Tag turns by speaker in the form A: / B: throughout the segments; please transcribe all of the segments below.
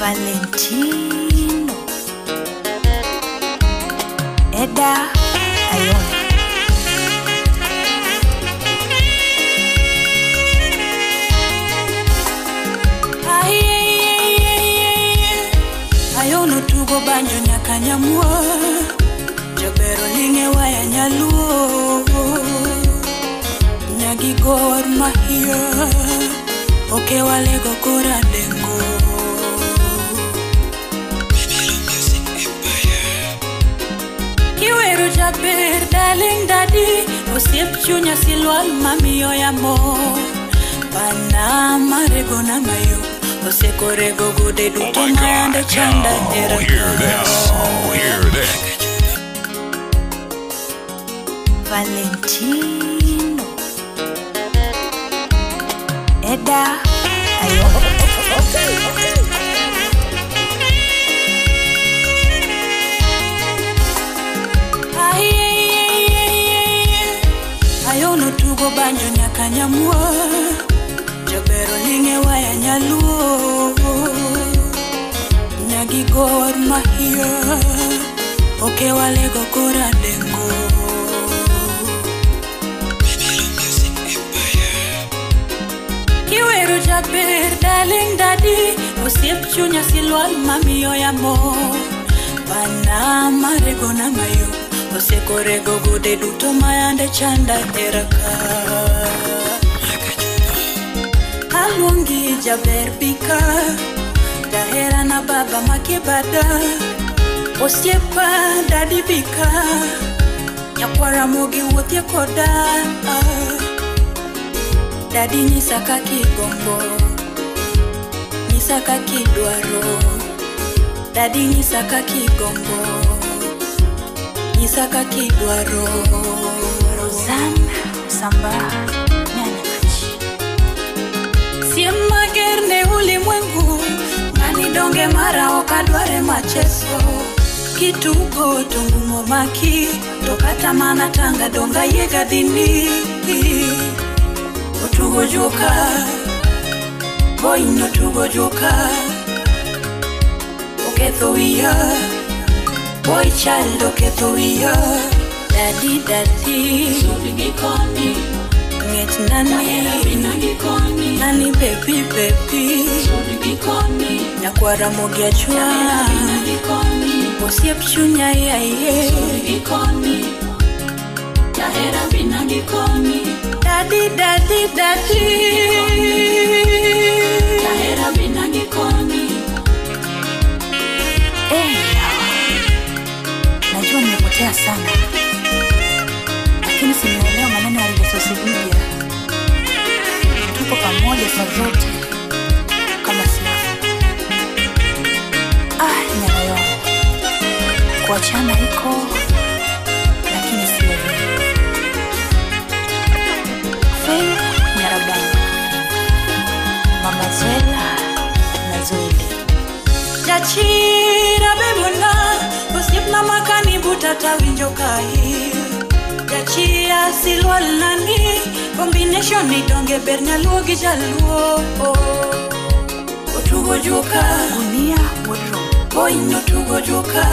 A: Valentino Eda Ayona. Ayono tugo banjo nyaka nyamwa Jabero linge waya nyaluo Nyagi Gor Mahia Oke walego kora dengo. Kiweru jaber darling daddy Osiep chunya silwal mamiyo yamo Pana marego na mayo Osekorego gode duto
B: Oh my
A: mayande
B: God.
A: chanda
B: Now,
A: era.
B: hear this. Hear this.
A: Valentino Eda Ayona. Ayono tugo banjo nyaka nyamwa Jabero linge waya nyaluo Nyagi Gor Mahia Oke walego kora dengo. Kiweru jaber darling daddy Osiep chunya silwal mamiyo yamo Pana marego na mayo Osekorego gode duto mayande chanda eraka. Aluongi jaber bika Jahera na baba makibada Osiepa daddy bika Nyakwara mogi wuothie koda. Daddy nyisa kaka igombo Nyisa kaka idwaro Daddy nyisa kaka igombo Nyisa kaka idwaro. Rosanna Samba Nyanya Kachi. Siem mager ne ulimwengu Ng'ani donge mara ok adware macheso Kitugo to ngumo maki To kata mana tanga donga yiega dhini Otugo joka Boy notugo joka Oketho wiya Boy child oketho wiya. Daddy daddy Ng'et nani Nani baby baby Nyakwara mogi achwa Osiep chunya yaye Daddy daddy daddy
C: Najua nimepotea sana, lakini simeelewa maneno ya Resource Media. Tupo pamoja saa zote kama siafu. Nyanayo, kuachana iko, lakini sio vile. Faith Nyarabani, Mama Zwela na Zweli.
A: Jachira bebona Osiepna makani butata winjo kai Jachia silwal nani Combination ni donge ber nyaluo gi jaluo Otugo joka
C: Gunia Wardrobe.
A: Boy notugo joka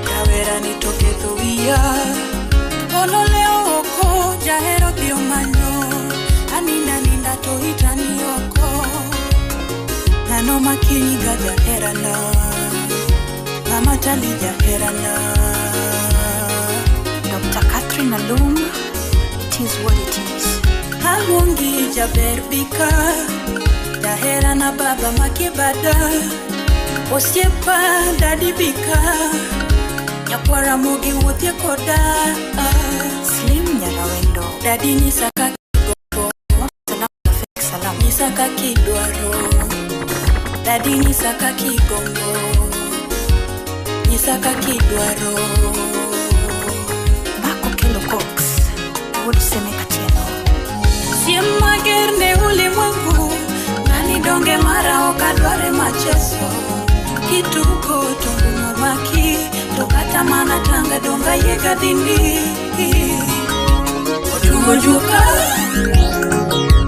A: Jawera ni to ketho wiya Ono leo oko jahero dhi omanyo Aninda ninda to itani oko Ng'ano makinyi ga jaherana Mama tali jaherana.
C: Dr. Catherine Alum, it is what it is.
A: Aluongi jaber bika Jaherana baba makibada Osiepa daddy bika Nyakwara mogi wuothie koda.
C: Slim Nyarawendo,
A: Daddy nyisa kaka igombo
C: Salam na fake salam.
A: Nyisa kaka idwaro Daddy nyisa kaka igombo Nyisa kaka idwaro.
C: Bako Kelo Cox, Wuod Seme Atieno.
A: Siem mager ne ulimwengu Ng'ani donge mara ok adware macheso Kitugo to ngumo maki To kata mana tanga donga yiega dhini Otugo joka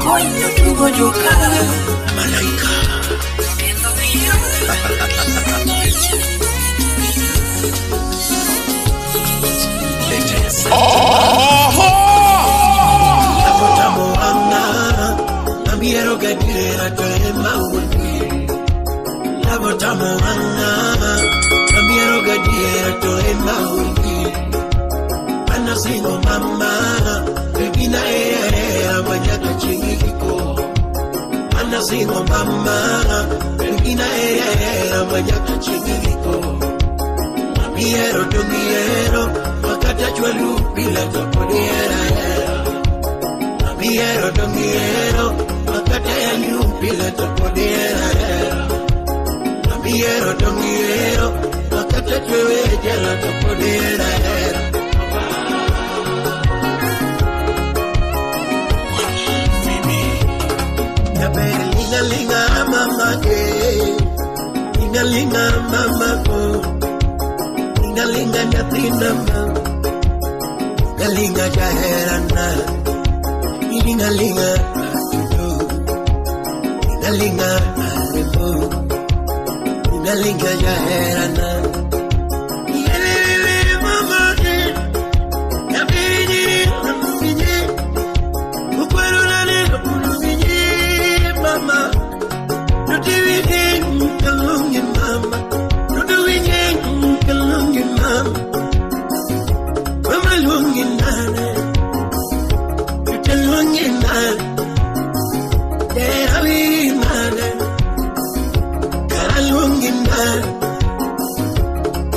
A: Boy otugo joka
D: Malaika.
A: Ketho wiya
D: Amiero gadira to ema wuondi. Lavo tamo wanga. Amiero gadira to ema wuondi. Ana singo mama. Baby na era manyaka chingiko. Ana singo mama. Baby na era manyaka chingiko. Amiero to miero. Makata chwalu bila to podiera era. Amiero to miero. Makata ya nyumbila to podiera era. Amiero to miero. Makata chwewe jela to podiera era. Linga linga mama eh, linga linga mama oh, linga linga nyathina ma, linga linga jaherana, linga linga atudo, linga linga aremo, linga linga jaherana. Yelele mama eh, nyabini namubinye, ukwerulane nakulubinye. Mama, no do it in Kalungi, mama. No do it in Kalungi, mama. Mama lungi nana, you tell lungi nana. Derawi nana, Kalungi nana.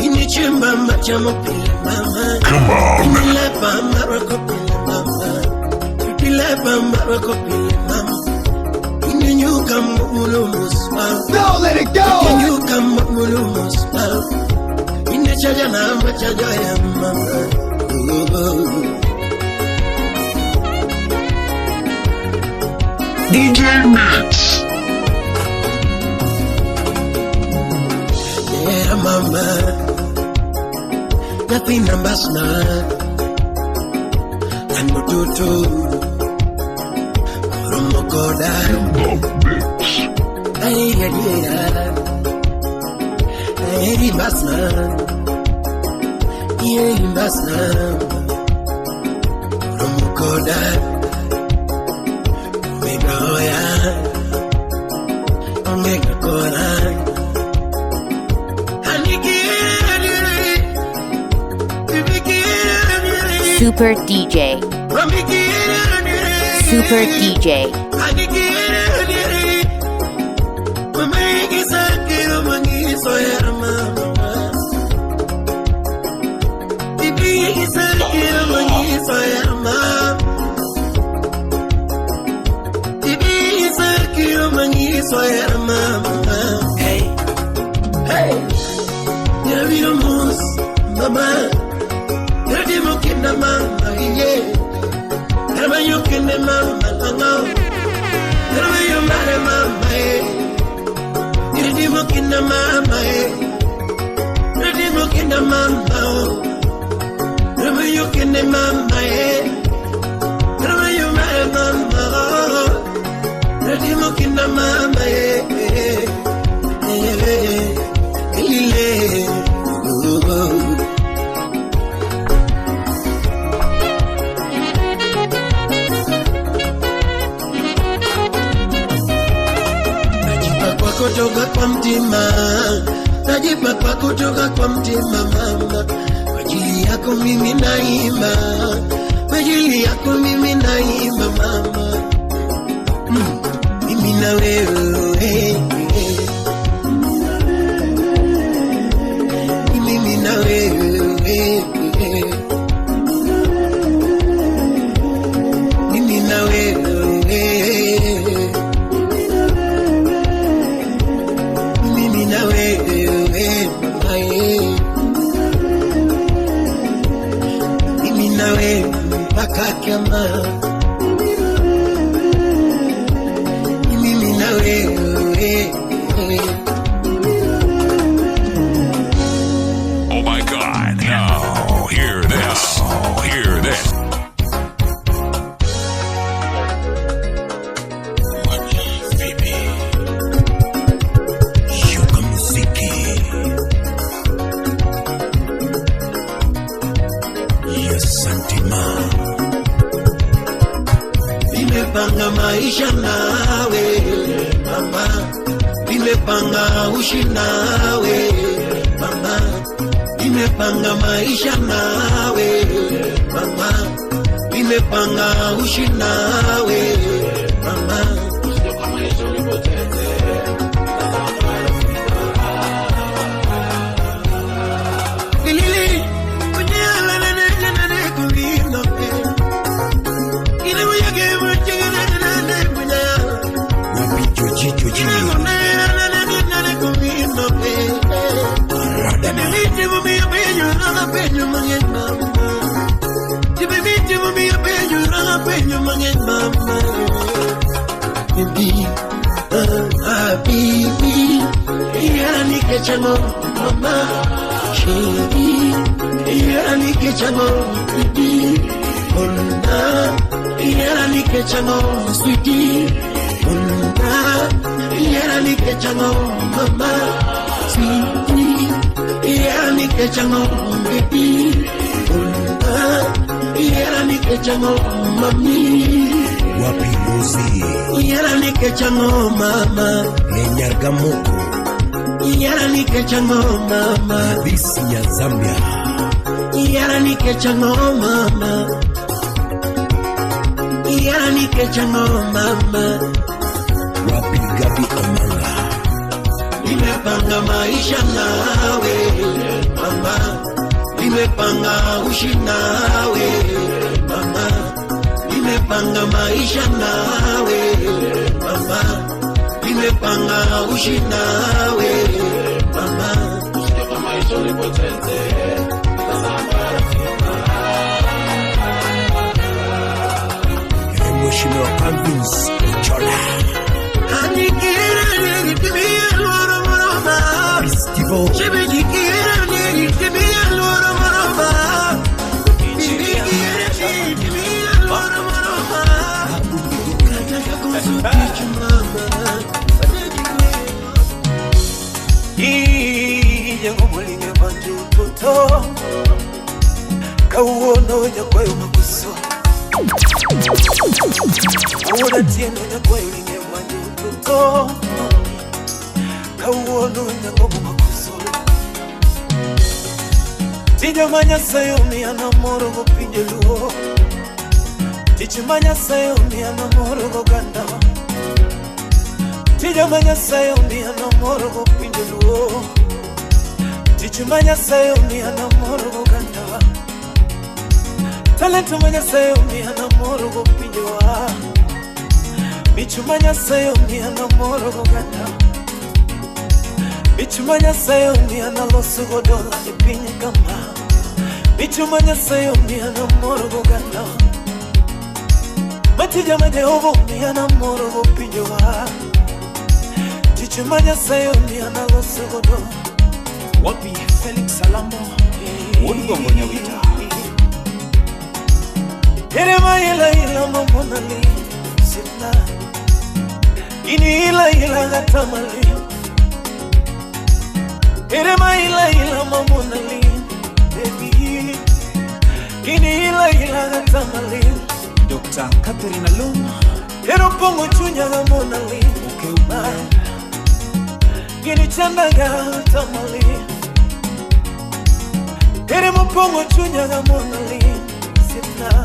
D: Inichimba machamo pile mama.
B: Come on.
D: Inilepa marako pile mama. Inilepa marako pile mama.
E: No, let it go!
B: DJ Mix.
D: Yeah, mama. Nothing ambasna. And mututu. Romokoda.
B: The mix.
D: Ay, basna. Yeah, basna. Romokoda. Omegoya. Omega kora.
F: Super DJ. Super DJ.
D: Hey, hey, mama, mama, yeah. Kutoka kwa mtima, najipa kwa kutoka kwa mtima mama, kwa ajili yako mimi naimba, kwa ajili yako mimi naimba mama, mimi na wewe, mimi na wewe, mimi na wewe. Mimi na wewe mpaka kiama. Nimepanga maisha nawe mama, nimepanga ushi nawe mama, nimepanga maisha nawe mama, nimepanga ushi nawe mama. Lili, Mama, shiri, chango, baby, onda, chango, sweetie, onda, chango, mama, sweetie, chango, baby, onda, chango, mami,
B: Wapi Luzi,
D: chango, mama,
B: Lenyargamoko,
D: chango, mama,
B: Bisi ya Zambia.
D: Chango mama, chango mama.
B: Wapi Gabi Omanga,
D: Nimepanga maisha nawe mama, nimepanga ushi nawe mama, nimepanga maisha nawe mama, nimepanga ushi nawe mama.
B: Mheshimiwa Calvins Ochola, Festival
G: Kawuono nyakwayo makuso Awuono tieno nyakwayo linge mwanjuto Kawuono nyangogo makuso Tija manyasayo miana moro go pinje luo Tich manyasayo miana moro go ganda Tija manyasayo miana moro go pinje luo Tich manyasayo miana moro go ganda Talento manyasayo miana moro go pinje wa Michu manyasayo miana moro go ganda Michu manyasayo miana loso go dola e pinye kama Michu manyasayo miana moro go ganda Matija ma Jehova miana moro go pinje wa Tichu manyasayo miana loso go dola.
H: Wapi Felix Salamo, Wodgombo Nyawita.
G: Erema ila ila mamonali sina Ini ila ila gatamali Erema ila ila mamonali baby Ini ila ila gatamali
H: Dr. Catherine Alum,
G: Ero pongo chunya gamonali
H: Ukeuma,
G: Gini chanda gatamali Eremo pongo chunya gamonali sina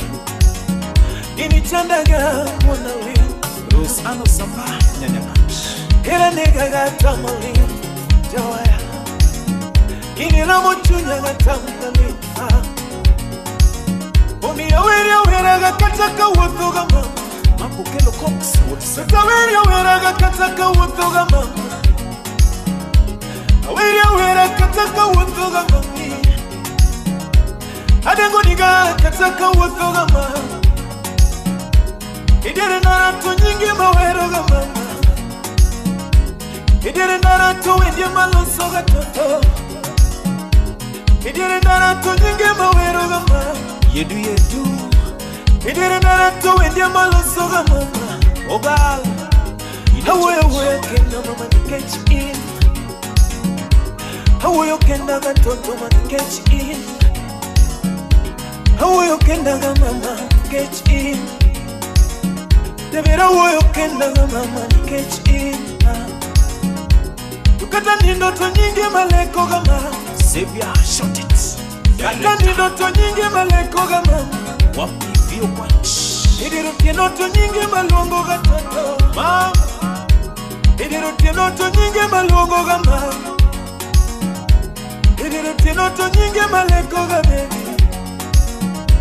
G: Gini chandaga monali
H: Rose Ano Samba, Nyanyamat.
G: Ira nega gatamali jawaya Gini ramo chunya gatamali Omi aweri awera gakataka wothoga mama
H: Mapokelo Cox, What's
G: Aweri awera gakataka wothoga mama Aweri awera kataka wothoga mami Adengo niga kataka wothoga mama Idere narato nyingi mawero ga mama Idere narato wendye maloso ga toto Idere narato nyingi mawero ga mama
H: Yedu yedu,
G: Idere narato wendye maloso ga mama
H: Ogal,
G: Awoyo woyo kenda mama nikech in Awoyo kenda ga toto ma nikech in Awoyo kenda ga mama nikech in Debera wuoyo kenda ga mama nikech in Kata ni ndoto nyingi maleko ga mama.
H: Xavier, shut it.
G: Kata ni ndoto nyingi maleko ga mama.
H: Wapi vio kwach.
G: Idiro tie ndoto nyingi maluongo ga toto mama. Idiro tie ndoto nyingi maluongo ga mama. Idiro tie ndoto nyingi maleko ga baby.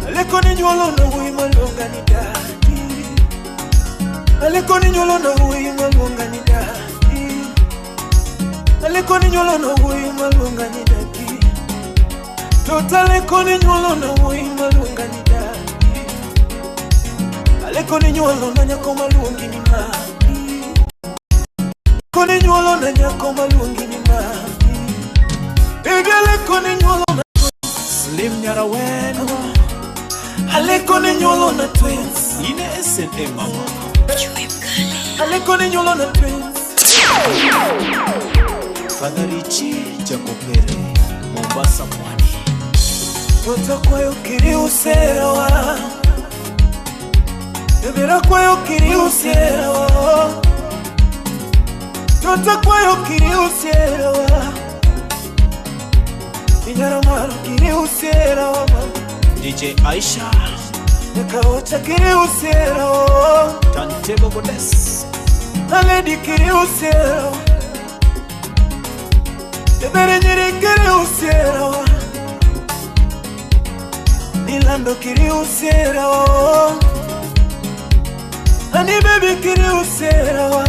G: Aleko ni nyuolo na wuoyi maluonga ni daddy. Aleko ni nyuolo na wuoyi maluonga ni daddy. Aleko ni nyuolo na wuoyi maluonga ni daddy. Tota aleko ni nyuolo na wuoyi maluonga ni daddy. Aleko ni nyuolo na nyako maluongi ni mami. Aleko ni nyuolo na nyako maluongi ni mami. Baby aleko ni nyuolo na
H: Slim Nyaraweno.
G: Aleko ni nyuolo na twins.
H: Ine SNA mama.
G: Aleko ni nyuolo na twins.
H: Father Richie Jacopere, Mombasa Pwani.
G: Toto kwayo kiri userawa. Debera kwayo kiri userawa. Toto kwayo kiri userawa. Inyara maro kiri userawa mama.
H: DJ Aisha
G: Nakaocha kiri userawa.
H: Tantebo Goddess
G: Naledi kiri userawa. Debere nyiri kiri userawa. Nilando kiri userawa. Ani baby kiri userawa.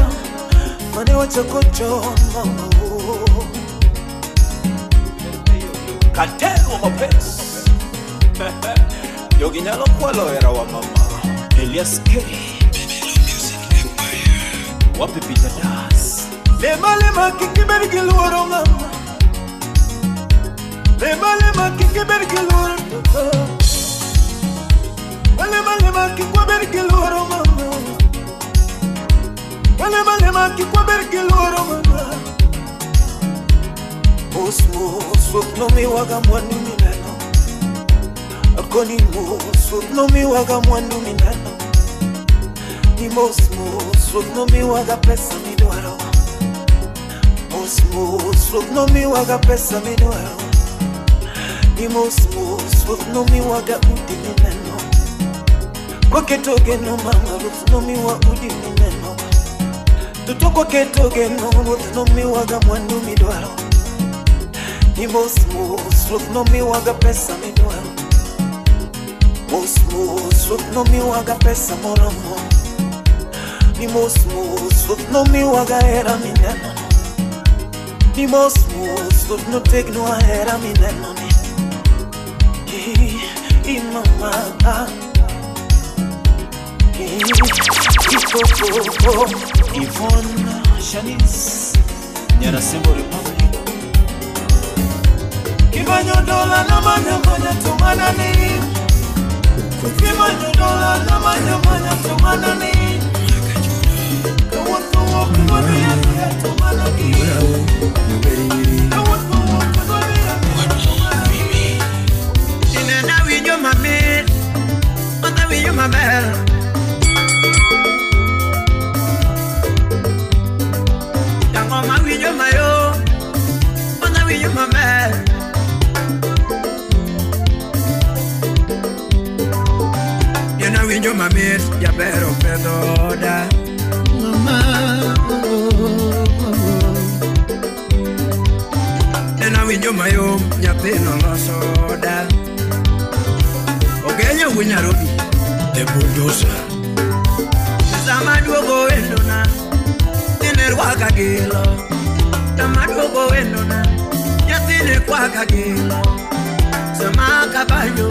G: Mane wachakocho mama.
H: Cartel wa mapenzi. Yogi nyalo kwalo era wa mama. Elias Keri Wapi Peter Das.
G: Lema lema kikiberi giluoro mama. Lema lema kikiberi giluoro toto. Lema lema kikwaberi giluoro mama. Lema lema kikwaberi giluoro mama. Osmo no mi waga mwandu minano. Akoni mos no mi waga mwandu minano. Ni mos no mi waga pesa midwaro. Mos no mi waga pesa midwaro. Ni mos no mi waga udi minano. Kwaketo geno mama no mi wa udi minano. Toto kwaketo geno no mi waga mwandu midwaro. Ni mos no mi waga pesa midwaro. Mos no mi waga pesa moromo. Ni mos no mi waga era minano. Ni mos no tegno era minano. I mama I
H: Yvonne Shanice Nyarasembo Republic.
G: Kibanyodola na manya manya tumanani. Kibanyodola na manya manya tumanani. Kawoto wokuwa ya tumanani. Kawoto wokuwa ya tumanani.
D: Nina winyo mami, onda winyo maber. Tango ma winyo mayo, onda winyo maber. Nina winyo mamit, jaber opedho oda. Mama, Nina winyo mayom, nyathino loso oda. Ogenya wuo Nairobi,
B: the bulldozer.
D: Sama duogo wendona, nene rwaka gilo. Sama duogo wendona, nyathini kwaka gilo. Sama kabanyo,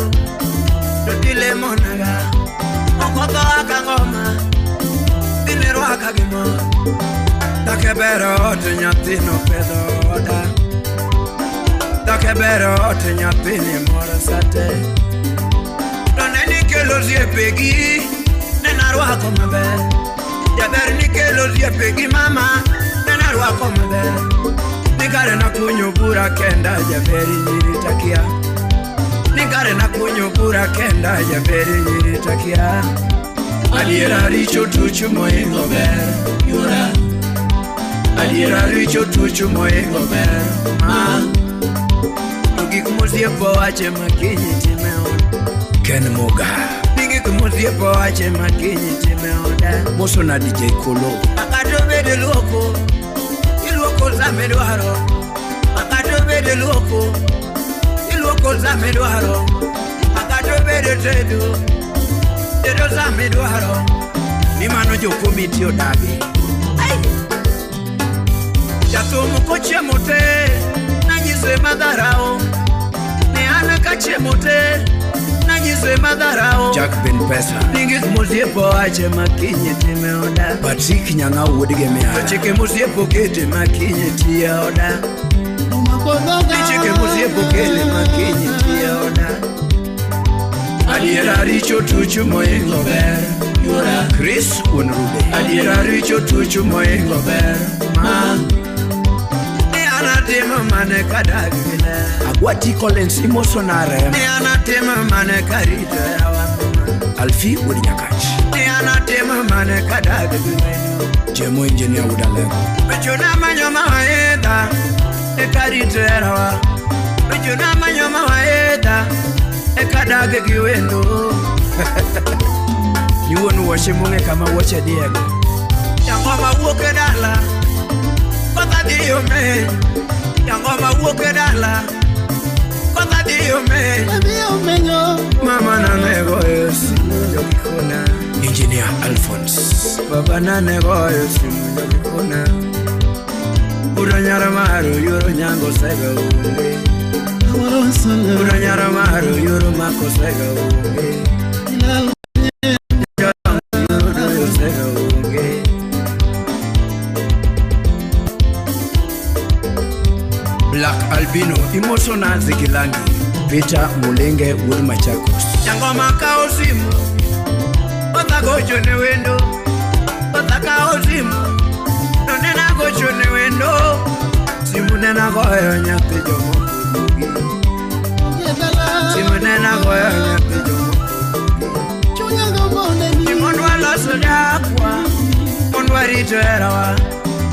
D: to tilemonaga. Okotho aka ngoma, tine rwaka gi mor. Dakebero ot nyathino pedho oda. Dakebero ot nyathini mor sate. To ne nikelo osiepegi, ne narwako maber. Jaber nikelo osiepegi mama, ne narwako maber. Ni kare nakunyo bura kenda jaber nyiri takia. Ni kare nakunyo bura kenda jaber nyiri takia.
B: Adiera richo tucho moingo ber yura. Adiera richo tucho moingo ber ma. To gik mosiepo wache makinyi time oda. Ken Moga. Gik mosiepo wache makinyi time oda. Moso na DJ Kolo.
I: Akato bede luoko. Iluoko same dwaro. Akato bede luoko. Iluoko same dwaro. Akato bede tedo. Tedo same dwaro.
B: Ni mano jo komiti odagi.
I: Jathum kochiemo te nanyise madharao. Ne an kachiemo te nanyise madharao.
B: Jack Ben Pesa.
I: Ni gik mosiepo wache makinyi time oda.
B: Patrick Nyang'au wuod gi Miara.
I: To chike mosiepo kete makinyi tiye oda. Ni chike mosiepo kele makinyi tiye oda.
B: Adiera richo tucho moingo ber yura. Chris wuon Rube. Adiera richo tucho moingo ber ma.
I: Ne an atimo mane kadak gi ler.
B: Agwati Collins imoso na rem.
I: Ne an atimo mane karito yawa.
B: Alfi wuod Nyakach.
I: Ne an atimo mane kadak gi wendo.
B: Jemo engineer wuod Alego.
I: Bechona manyo mawaidha e karito yawa. Bechona manyo mawaidha e kadak gi wendo.
B: Iwuon wuoche mong'e kama wuoche diego.
I: Jangoma wuok e dala kotha dhi omeny. Jangoma wuok e dala kotha dhi omeny. Mama nanegoyo simu jogikona.
B: Engineer Alphonse.
I: Baba nanegoyo simu jogikona. Uro nyara maru yoro nyango sega onge. Uro nyara maru yoro mako sega onge.
B: Black Albino imosona Zikilangi. Peter Mulenge wuod Machakos.
I: Jangoma kao simu otha gocho ne wendo. Otha kao simu to nena gocho ne wendo. Simu nena goyo nyathi jomoko dugi. Simu nena goyo nyathi jomoko dugi. Ni mondo waloso dakwa, mondo warito herawa.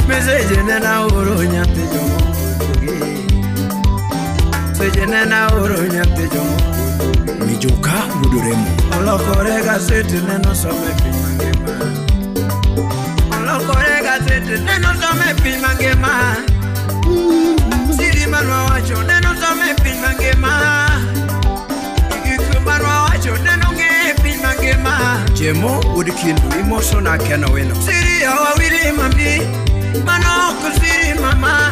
I: Meseje nena oro nyathi jomoko dugi. Seche nena oro nyathi jomoko dugi.
B: Mijuka wuod Remo.
I: Olokore gaseti neno some piny mangima. Olokore gaseti neno some piny mangima. Siri manwa wacho neno some piny mangima. Gik manwa wacho neno ng'e piny mangima.
B: Jemo wuod Kindu imoso na Ken Owino.
I: Siri ya wawili mami, mano ok siri mama.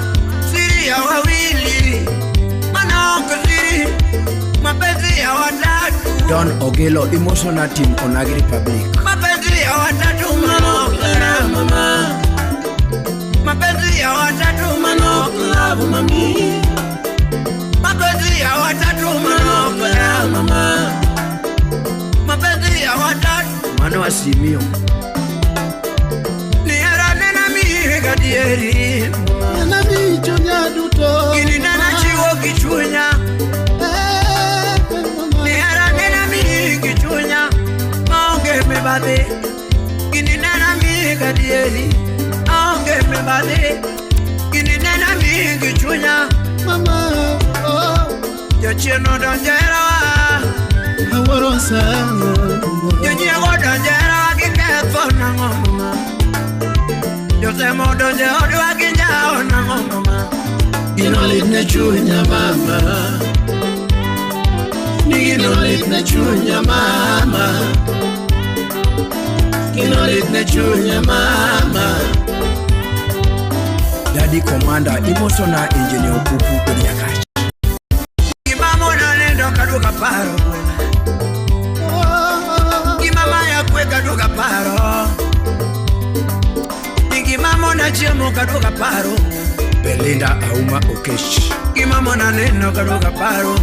I: Siri ya wawili, mano ok siri. Mapenzi ya watatu.
B: Don Ogelo imoso na team Onagi Republic.
I: Mapenzi ya watatu mano ok love mama. Mapenzi ya watatu mano ok love mami. Mapenzi ya watatu mano ok love mama. Mapenzi ya watatu
B: Mano asimio.
I: Ni hera nena mi gadieri.
D: Nena mi chunya duto.
I: Gini nena chiwo gi chunya. Ni hera nena mi gi chunya. Maonge mibadhi. Gini nena mi gadieri. Aonge mibadhi. Gini nena mi gi chunya.
D: Mama, oh.
I: Jachien odonjo e herawa.
D: Awuoro sana.
I: Jonyiego odonjo e herawa giketho nang'o mama. Josemo odonjo e odwa ginjawo nang'o mama.
D: Gino lit ne chunya mama. Ni gino lit ne chunya mama. Gino lit ne chunya mama.
B: Daddy Commander imoso na Engineer Okupu wuod Nyakach.
I: Gima mona nindo kaduoga paro. Gima maya kwe kaduoga paro. Gima mona chiemo kaduoga paro.
B: Belinda Auma Okech.
I: Gima mona neno kaduoga paro.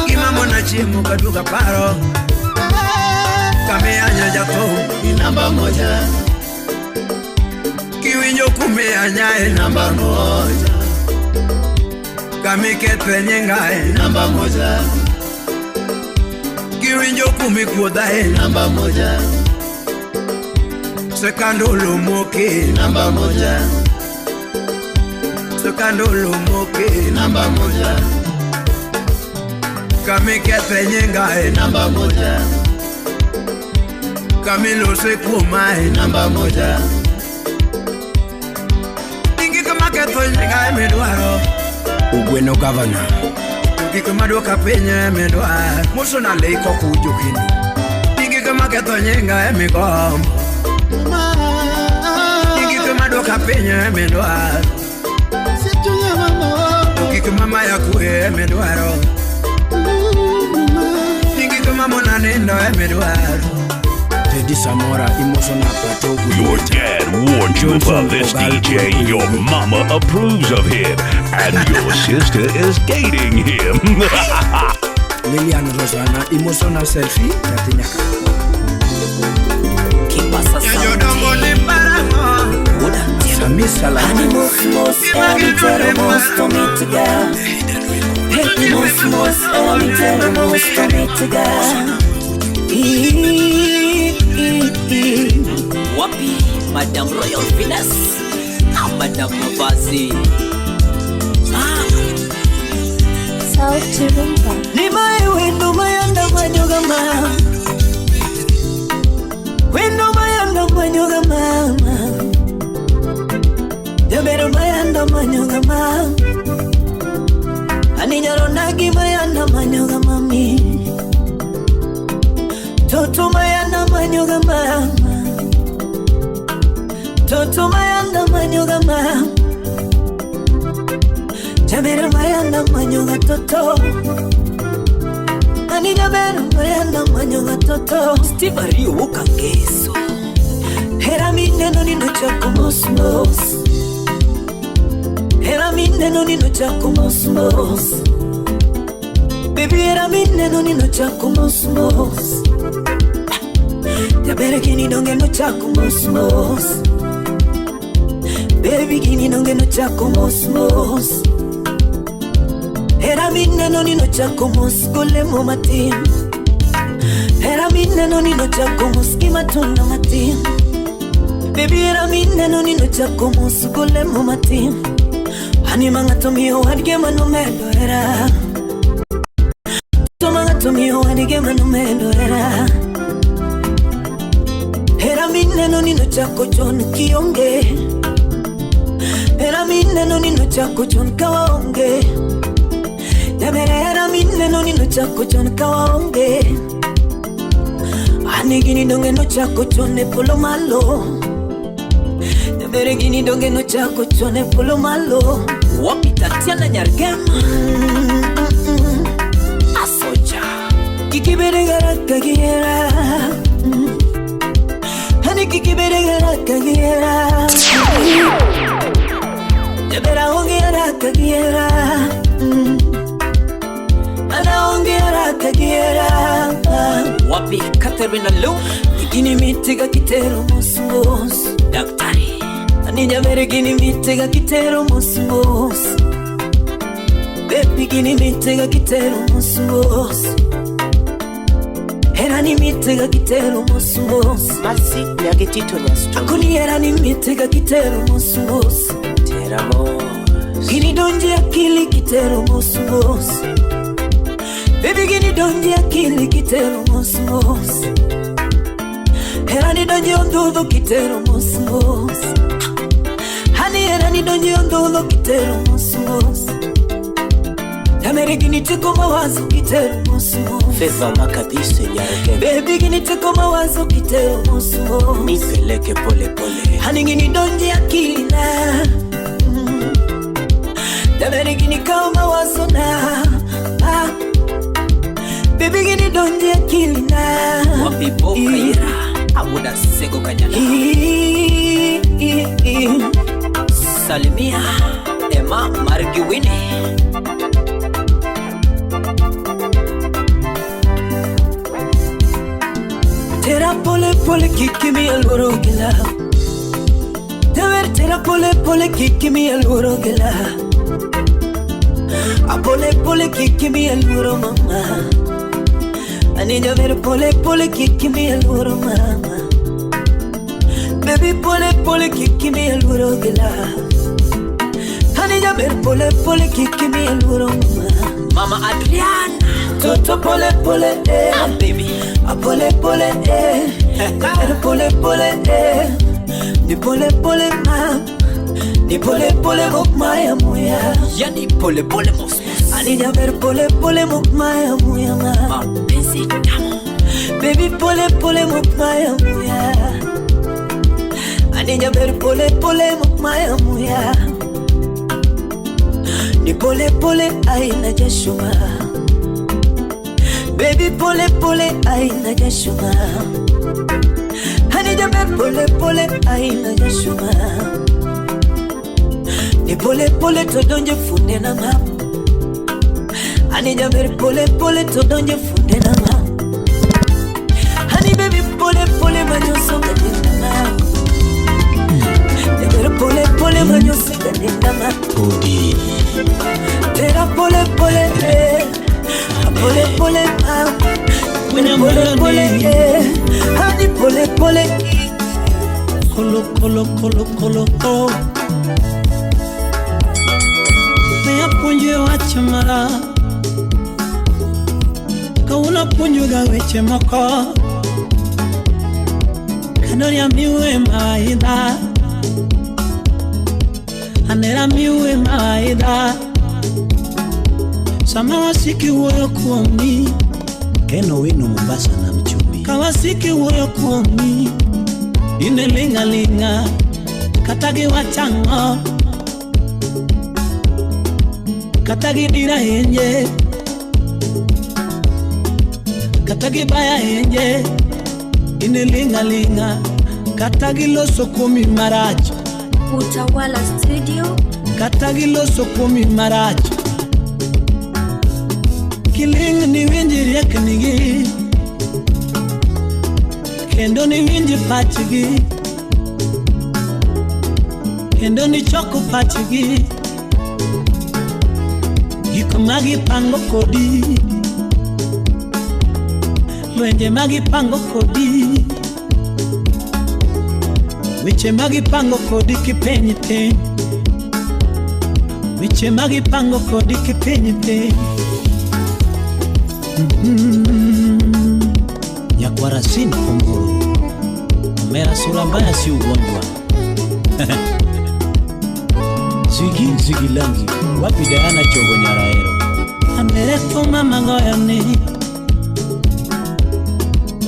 I: Gima mona chiemo kaduoga paro. Kamianya jathum
D: Ni namba moja.
I: Kiwinjo kumianyae
D: Namba moja.
I: Kamikethe nyingae
D: Namba moja.
B: Dongi winjo kumikuodhae
D: Namba moja.
B: Sekandolo moke.
D: Namba moja.
B: Sekandolo moke.
D: Namba moja.
B: Kamikethe nyingae.
D: Namba moja.
B: Kamilose kuomae.
D: Namba moja.
B: Gik maketho nyingae midwaro. Ugweno gavana. Gik maduoka piny midwaro. Mosona le kokujo kendo. Gik maketho nyingae migombo. Gik maduoka piny midwaro. Gik mamaya kwe midwaro. Gik mamona nindo midwaro. Teddy Samora emotional plateau.
J: Your dad warned you about this DJ. Your mama approves of him, and your sister is dating him.
B: Lilian Rosanna emotional selfie.
K: Kipasa Wapi Madam Royal Venus, Madam Mavazi.
C: Sauti Rumba.
L: Ni mai wendo mayanda manyoga mama. Wendo mayanda manyoga mama. Jabero mayanda manyoga mama. Aninyaro nagi mayanda manyoga mami. Toto mayanda manyoga mama. Toto mayanda manyoga mama. Jabero mayanda manyoga toto. Ani jabero mayanda manyoga toto.
K: Steve Rio Wukangeso.
L: Hera mineno nino chako mos mos. Hera mineno nino chako mos mos. Baby hera mineno nino chako mos mos. Jabero kini donge no chako mos mos. Baby kini donge no chako mos mos. Hera mineno nino chako mos golemo matin. Hera mineno nino chako mos gimatunda matin. Baby hera mineno nino chako mos golemo matin. Ani mangato miyo wadge manumedo hera. To mangato miyo wadge manumedo hera. Hera mineno nino chako chon kionge. Hera mineno nino chako chon kawaonge. Jabere hera mineno nino chako chon kawaonge. Ani gini donge no chako chon e polo malo. Jabere gini donge no chako chon e polo malo.
K: Wapi Tatiana Nyargema Asoja.
L: Kikibere garaka giera. Hani kikibere garaka giera. Jabera onge haraka giera. Ana onge haraka giera.
K: Wapi Katerina Lu.
L: Gini mitega kitero mos mos.
K: Daktari.
L: Ani jabere gini mitega kitero mos mos. Baby gini mitega kitero mos mos. Hera ni mitega kitero mos mos.
M: Masi nyagetito nyasto.
L: Akoni hera ni mitega kitero mos mos.
M: Tera mos.
L: Gini donje akili kitero mos mos. Baby gini donje akili kitero mos mos. Hera ni donje ondudo kitero mos mos. Hani hera ni donje ondudo kitero mos mos. Jamere gini teko mawazo kitero mos mos.
M: Favor makabise nyareke.
L: Baby gini teko mawazo kitero mos mos.
M: Nipeleke pole pole.
L: Hani gini donje akili na. Jamere gini kao mawazo na. Ah. Baby gini donje akili na.
K: Wapi Bokaira Abuda Sego Kanyana. Salimia Emma Margiwini.
L: Tera pole pole kikimi aluro gila. Tever tera pole pole kikimi aluro gila. A pole pole kikimi aluro mama. Anija ver pole pole kikimia luoro mama. Baby pole pole kikimia luoro gila. Anija ver pole pole kikimia luoro mama.
K: Mama Adriana.
L: Toto pole pole eh.
K: Ah, baby.
L: A pole pole eh. Ver pole pole eh. Ni pole pole ma. Ni pole pole mukmaya muya.
K: Yani pole pole mos.
L: Anija ver pole pole mukmaya muya ma.
K: Mapenzi tamu.
L: Baby pole pole mukmaya muya. Anija ver pole pole mukmaya muya. Ni pole pole aina jashuma. Baby pole pole aina jashuma. Anija ver pole pole aina jashuma. Ni pole pole todonje funde na ma. Anija ver pole pole todonje funde na ma. Hani baby pole pole manyoso kadinda ma. Ver pole pole manyoso kadinda ma.
H: Odi.
L: Tera pole pole eh. Pole pole ma. Pole pole eh. Hani pole pole.
N: Kolo kolo kolo kolo ko. Apuonjo wach mara kawuono apuonjo ga weche moko kendo amiwe mawaidha anera miwe mawaidha sama wasiki wuoyo kuomi
H: Keno wino Mombasa na mchumbi
N: kawasiki wuoyo kuomi ine linga linga kata giwachang'o kata gidira enye kata gibaya enye ine linga linga kata giloso kuomi marach
C: Utawala Studio
N: kata giloso kuomi marach kiling ni winji rieknigi kendo ni winji pachgi kendo ni choko pachgi gik magipango kodi lwenje magipango kodi weche magipango kodi kipeny piny weche magipango kodi kipeny piny.
H: Nyakwara sin kunguru omera sura mbaya si ugonjwa. Zigi zigi langi wapi Diana chogo nyaraero
N: Amere kuma magoyo ni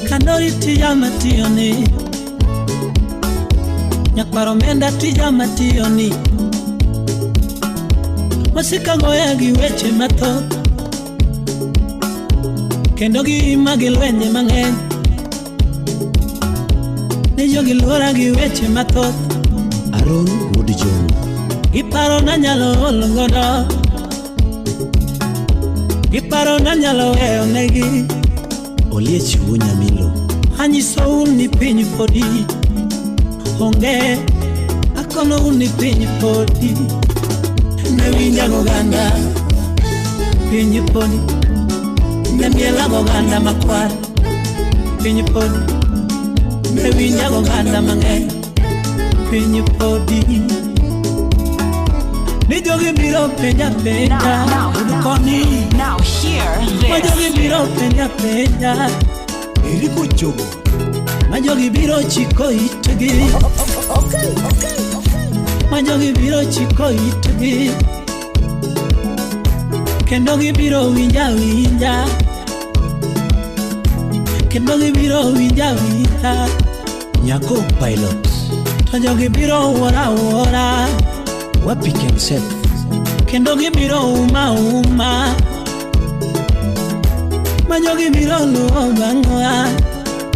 N: Kandori tija matiyo ni Nyakwaro menda tija matiyo ni Wasika goya gi weche mathoth Kendo giima gi lwenje mang'eny Ni jogi luora gi weche mathoth
H: Aaron Wood John
N: Giparo na nyalo olo godo Giparo na nyalo weyo negi
H: Oliech wuo Nyamilo
N: Anyisou ni piny podi Onge akonou ni piny podi Ne winja goganda Piny podi Ne miela goganda makwar Piny podi Ne winja goganda mang'eny Piny podi Ni jogi biro penja penja Koni
K: Now hear this.
N: Ma jogi biro penja penja
H: Eriko Chogo
N: Ma jogi biro chiko itgi
E: Okay.
N: Ma jogi biro chiko itgi Kendo gibiro winja winja Kendo gibiro winja winja
H: Nyako Pilot
N: To jogi biro wuora wuora
H: Wapi Kenseth
N: Kendo gibiro uma uma Ma jogi biro luwo bang'wa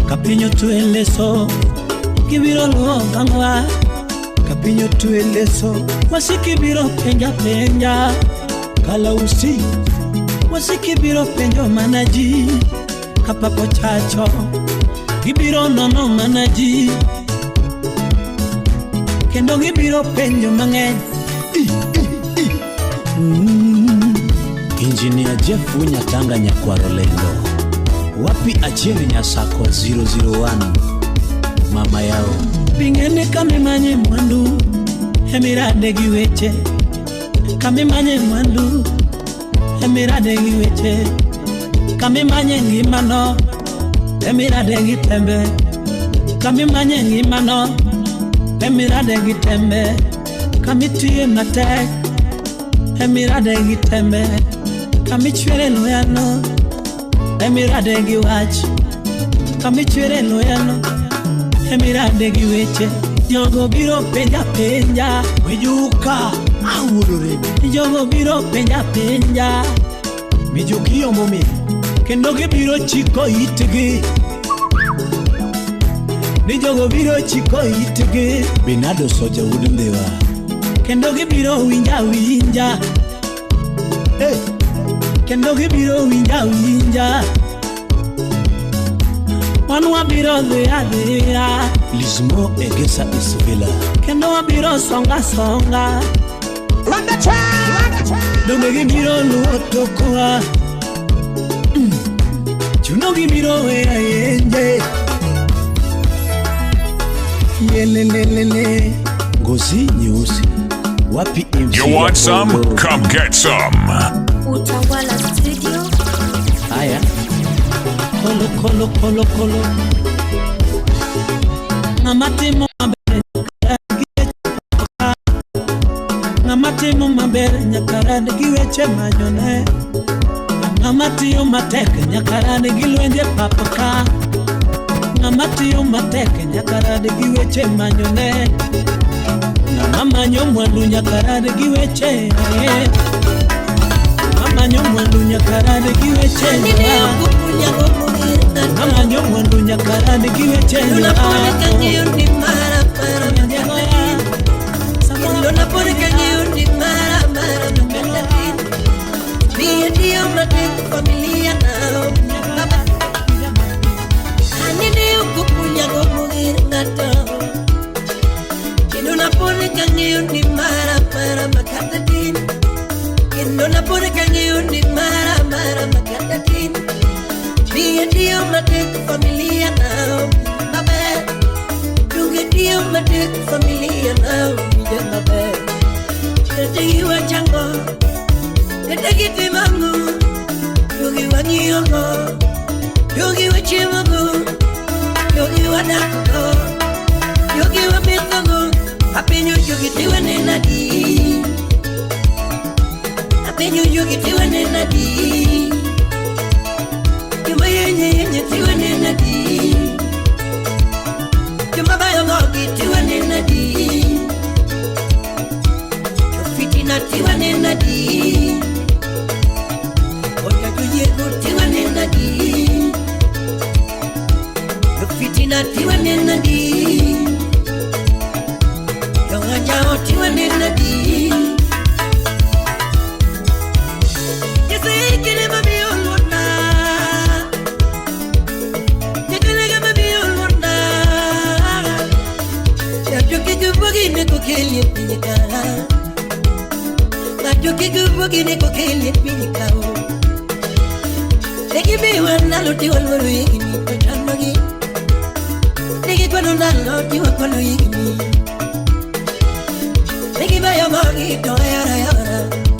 N: Ka piny otwe leso Gibiro luwo bang'wa Ka piny otwe leso Wasiki biro penja penja Kalausi Wasiki biro penjo mana ji Kapako chacho Gibiro nono mana ji Kendo gibiro penjo mang'eny.
H: Engineer Jeff Wunyatanga Nyakwaro Lendo
N: Wapi Achieng Nyasakwa 001 mama yao. Bingene kamimanye mwandu emirade gi weche. Kamimanye mwandu emirade gi weche. Kamimanye ngimano emirade gi tembe. Kamimanye ngimano emirade gi tembe. Kamitiye matek emirade gi tembe. Kamichwere loyano emirade gi wach. Kamichwere loyano emirade gi weche. Jogo biro penja penja
B: Mijuka awuodore.
N: Jogo biro penja penja
B: Mijuki omomi.
N: Kendo gibiro chiko itgi. Ni jogo biro chiko itgi.
B: Benado Soja wuod Ndhiwa.
N: Kendo gibiro winja winja.
B: Hey.
N: Kendo gibiro winja winja. Wan wabiro dhi adhiya.
B: Lizmo Egesa Isabella.
N: Kendo wabiro songa songa.
E: Run the track.
N: Donge gibiro luwo tokwa. Chuno gibiro weya yenje. Yelelelele.
B: Ngozi nyeusi. Wapi MC?
J: You want some? Come get some.
C: Utawala Studio.
B: Haya.
N: Kolo kolo kolo kolo. Ng'ama timo maber ng'ama timo maber nyaka rad gi weche manyone. Ng'ama tiyo matek nyaka rad gi lwenje pap ka. Ng'ama tiyo matek nyaka rad gi weche manyone. Ng'ama manyo mwandu nyaka rad gi weche. Ng'ama manyo mwandu nyaka rad gi weche. Ng'ama manyo mwandu nyaka rad gi weche.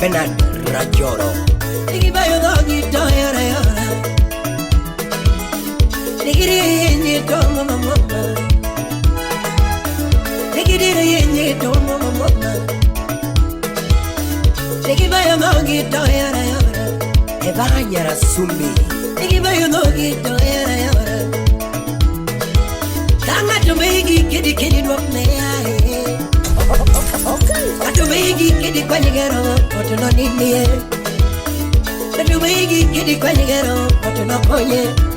M: Bernard Rajoro. Evanyara Sumbi.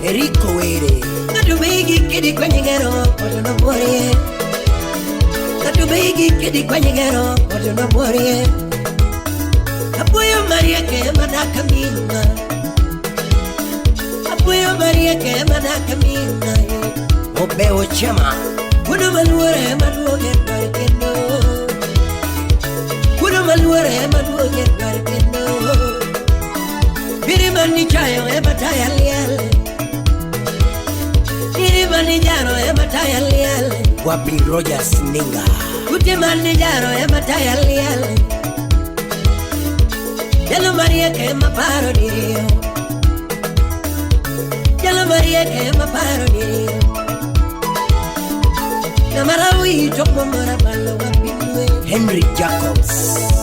M: Eriko Were.
D: Apuyo Maria ke manaka mina. Apuyo Maria ke manaka mina.
M: Obeo Chema.
D: Kuno maluore maduoge dwar kendo. Kuno maluore maduoge dwar kendo. Biri mani chayo ema taya liel.
M: Wapi Rogers Ninga.
O: Ute mane jaro ema taya liel. Jalo mariek ema paro diriyo. Jalo mariek ema paro diriyo. Namarawi tomo marabalo wapinwe.
M: Henry Jacobs.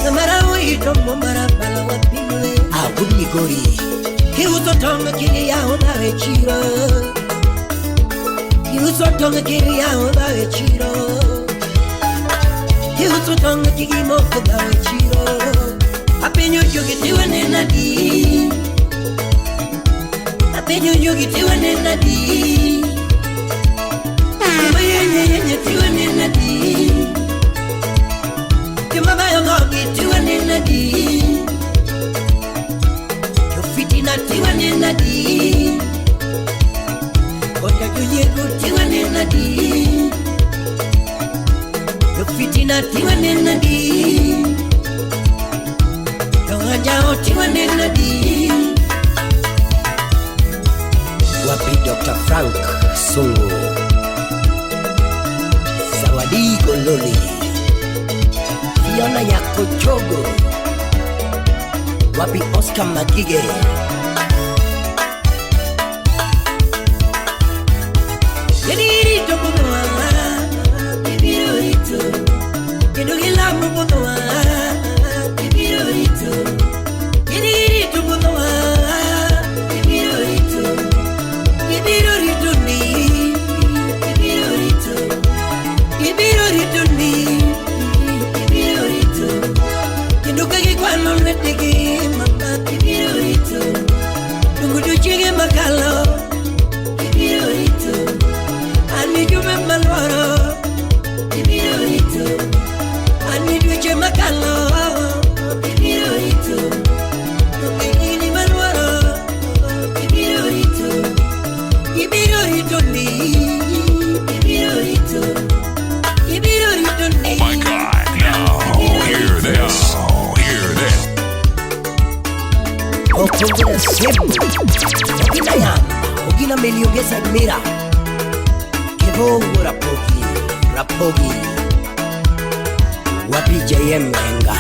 O: Namarawi tomo marabalo wapinwe.
M: Awud Migori.
O: Kiuso tonga kiri yao nawe chiro. Kiuso tonga kiri yao nawe chiro. Kiuso tonga kiri moko nawe chiro. Apenyo jogi tiwa nena di. Apenyo jogi tiwa nena di. Yenye yenye tiwa nena di. Juma ngogi tiwa nena di. Jofitina tiwa nena di. Kota junyego tiwa nena di. Jofitina tiwa nena di. Jongajao tiwa nena di.
M: Wapi Dr. Frank Sungu. Zawadi Gololi. Fiona Nyakochogo. Wapi Oscar Magige.
O: Yenirito kunoa, ibirorito. Kedogilamu kunoa, ibirorito. Yenirito kunoa, ibirorito. Ibirorito ni, ibirorito. Ibirorito ni, ibirorito. Kendukagi kwano lwetegi mama, ibirorito. Dungudu chige makalo, ibirorito. Ani jume malwaro, ibirorito. Ani duche makalo, ibirorito. Dungini malwaro, ibirorito. Ibirorito ni, ibirorito. Ibirorito ni.
J: Oh my God. Now hear this. Now hear this.
M: Okongo Semu. Ogina ya. Ogina meliongeza mira. Kebongo Rapogi. Rapogi. Wapi JM Enga.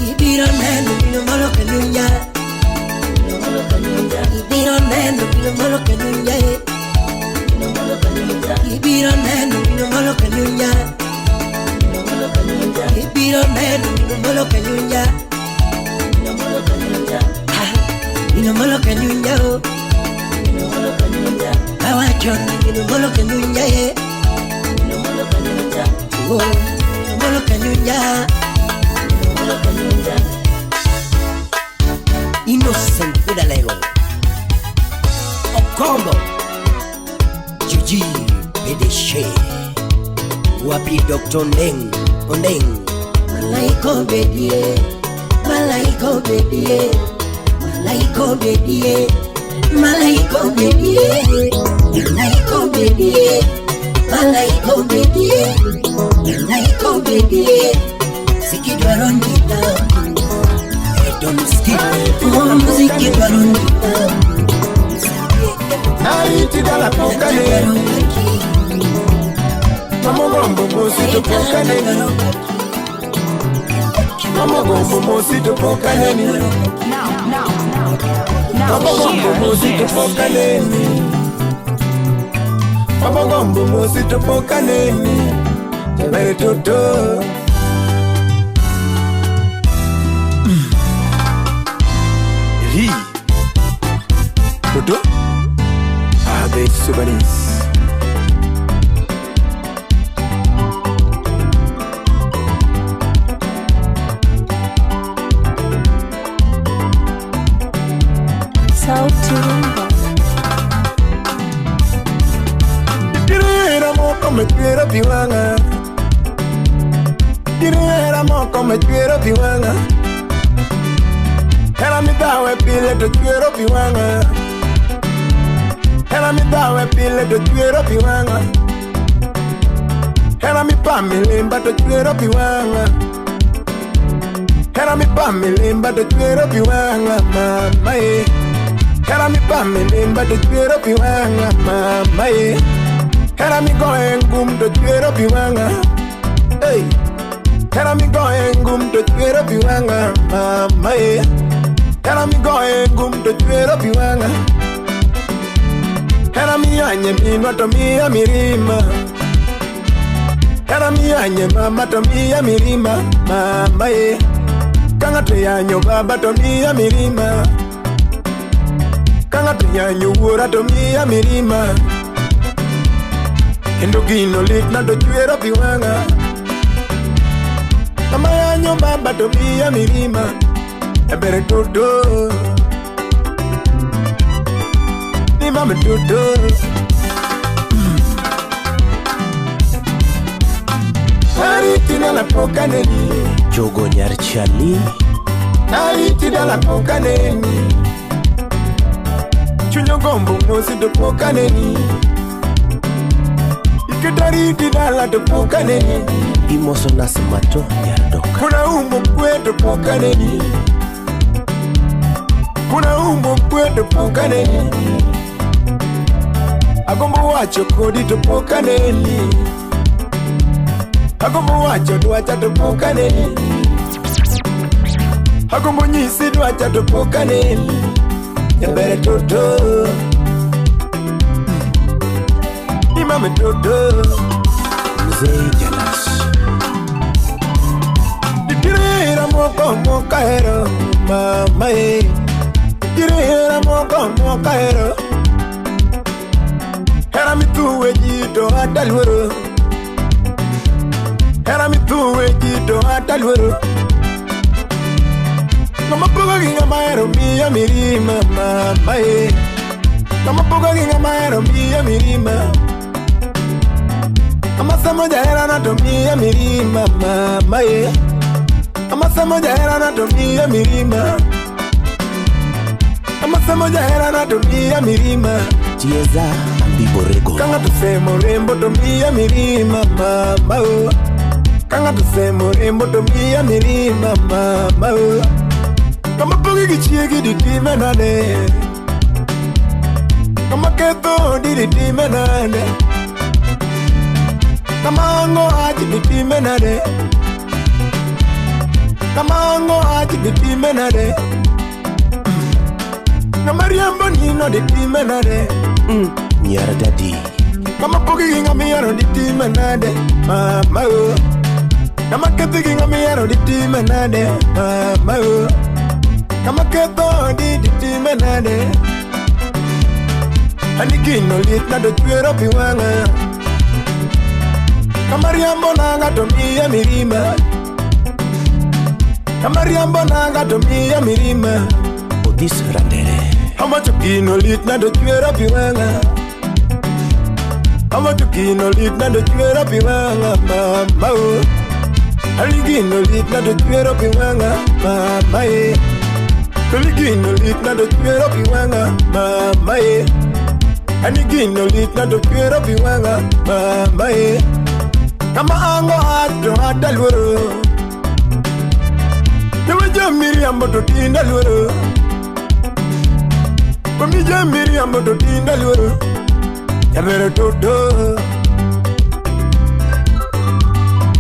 O: Ibiro neno bino molo kalunya. Ibiro neno bino molo kalunya. Ibiro neno bino molo kalunya. Ibiro neno bino molo kalunya. Bino molo kalunya. Awacho bino molo kalunya. Oh, bino molo kalunya.
M: Innocent Udalego. Okombo. Juji PDG. Wapi Dr. Ndeng. Ondeng.
O: Malaiko bedie, malaiko bedie, malaiko bedie, malaiko bedie, malaiko bedie, malaiko bedie, malaiko bedie. Sikidwaro ndita,
M: Don't skip.
O: oh muziki dwaro ndita.
G: Nariti dala pokane. Mamogombo mosi topokane. Mamogombo mosi topokane. Mamogombo mosi topokane. Mamogombo mosi topokane. Jabere toto. Ri. Toto. Abe Sobanis.
C: Sauti Rumba.
G: Direra moko me chwero pi wang'a. Direra moko me chwero pi wang'a. Hera midawe pile to chwero pi wang'a. Hera midawe pile to chwero pi wang'a. Hera mi pamilimba to chwero pi wang'a. Hera mi pamilimba to chwero pi wang'a mama eh. Hera mi pamilimba to chwero pi wang'a mama eh. Hera migoye ngum to chwero pi wang'a. Hey. Hera migoye ngum to chwero pi wang'a mama e. Hera migoye ngum to chwero pi wang'a. Hera miyanye minwa to miya mirima. Hera miyanye mama to miya mirima mama e. Ka ng'ato yanyo baba to miya mirima. Ka ng'ato yanyo wuora to miya mirima. Kendo gino litna to chwero pi wang'a. Mama yanyo baba to miya mirima. Ebere toto ni mama toto. Ariti dala poka neni
M: Jogo nyar chali.
G: Ariti dala poka neni Chunyo gombo mosi to poka neni Iketariti dala to poka neni
M: Imoso nasmato nyar doka.
G: Kuna umbo kwe to poka neni Kuna umbo kwe to poka neni Agombo wacho kodi to poka neni Agombo wacho dwacha to poka neni Agombo nyisi dwacha to poka neni Nyabere toto Ni mama toto
M: Mzee Jalas.
G: Nitiere moko moka hero mama e. Nitiere moko moka hero. Hera mituwe ji to ataluoro. Hera mituwe ji to ataluoro. Ng'ama pogo gi ng'ama hero miya mirima mama e. Ng'ama pogo gi ng'ama hero miya mirima. Ng'ama samo jaherana to miya mirima mama e. Ng'ama samo jaherana to miya mirima. Ng'ama samo jaherana to miya mirima.
M: Tieza Ambiborego.
G: Ka ng'ato semo rembo to miya mirima mama o. Ka ng'ato semo rembo to miya mirima mama o. Ng'ama pogi gi chiegi ditime nade. Ng'ama ketho odi ditime nade. Ng'ama ango ach ditime nade. Ng'ama ango ach ditime nade. Ng'ama riambo nino ditime nade.
M: Nyar dadi.
G: Ng'ama pogi gi ng'ama ihero ditime nade mama o. Ng'ama ketho gi ng'ama ihero ditime nade mama o. Ng'ama ketho odi ditime nade. Ani gino litna to chwero pi wang'a. Ng'ama riambo nanga to miya mirima. Ng'ama riambo nanga to miya mirima.
M: Odis Randere.
G: Awacho gino litna to chwero pi wang'a. Awacho gino litna to chwero pi wang'a mama o. Ali gino litna to chwero pi wang'a mama e. Ali gino litna to chwero pi wang'a mama e. Ani gino litna to chwero pi wang'a mama e. Kama ango ato ataluoro. Newe jamiriambo to tinda luoro. Omi jamiriambo to tinda luoro. Nyabere toto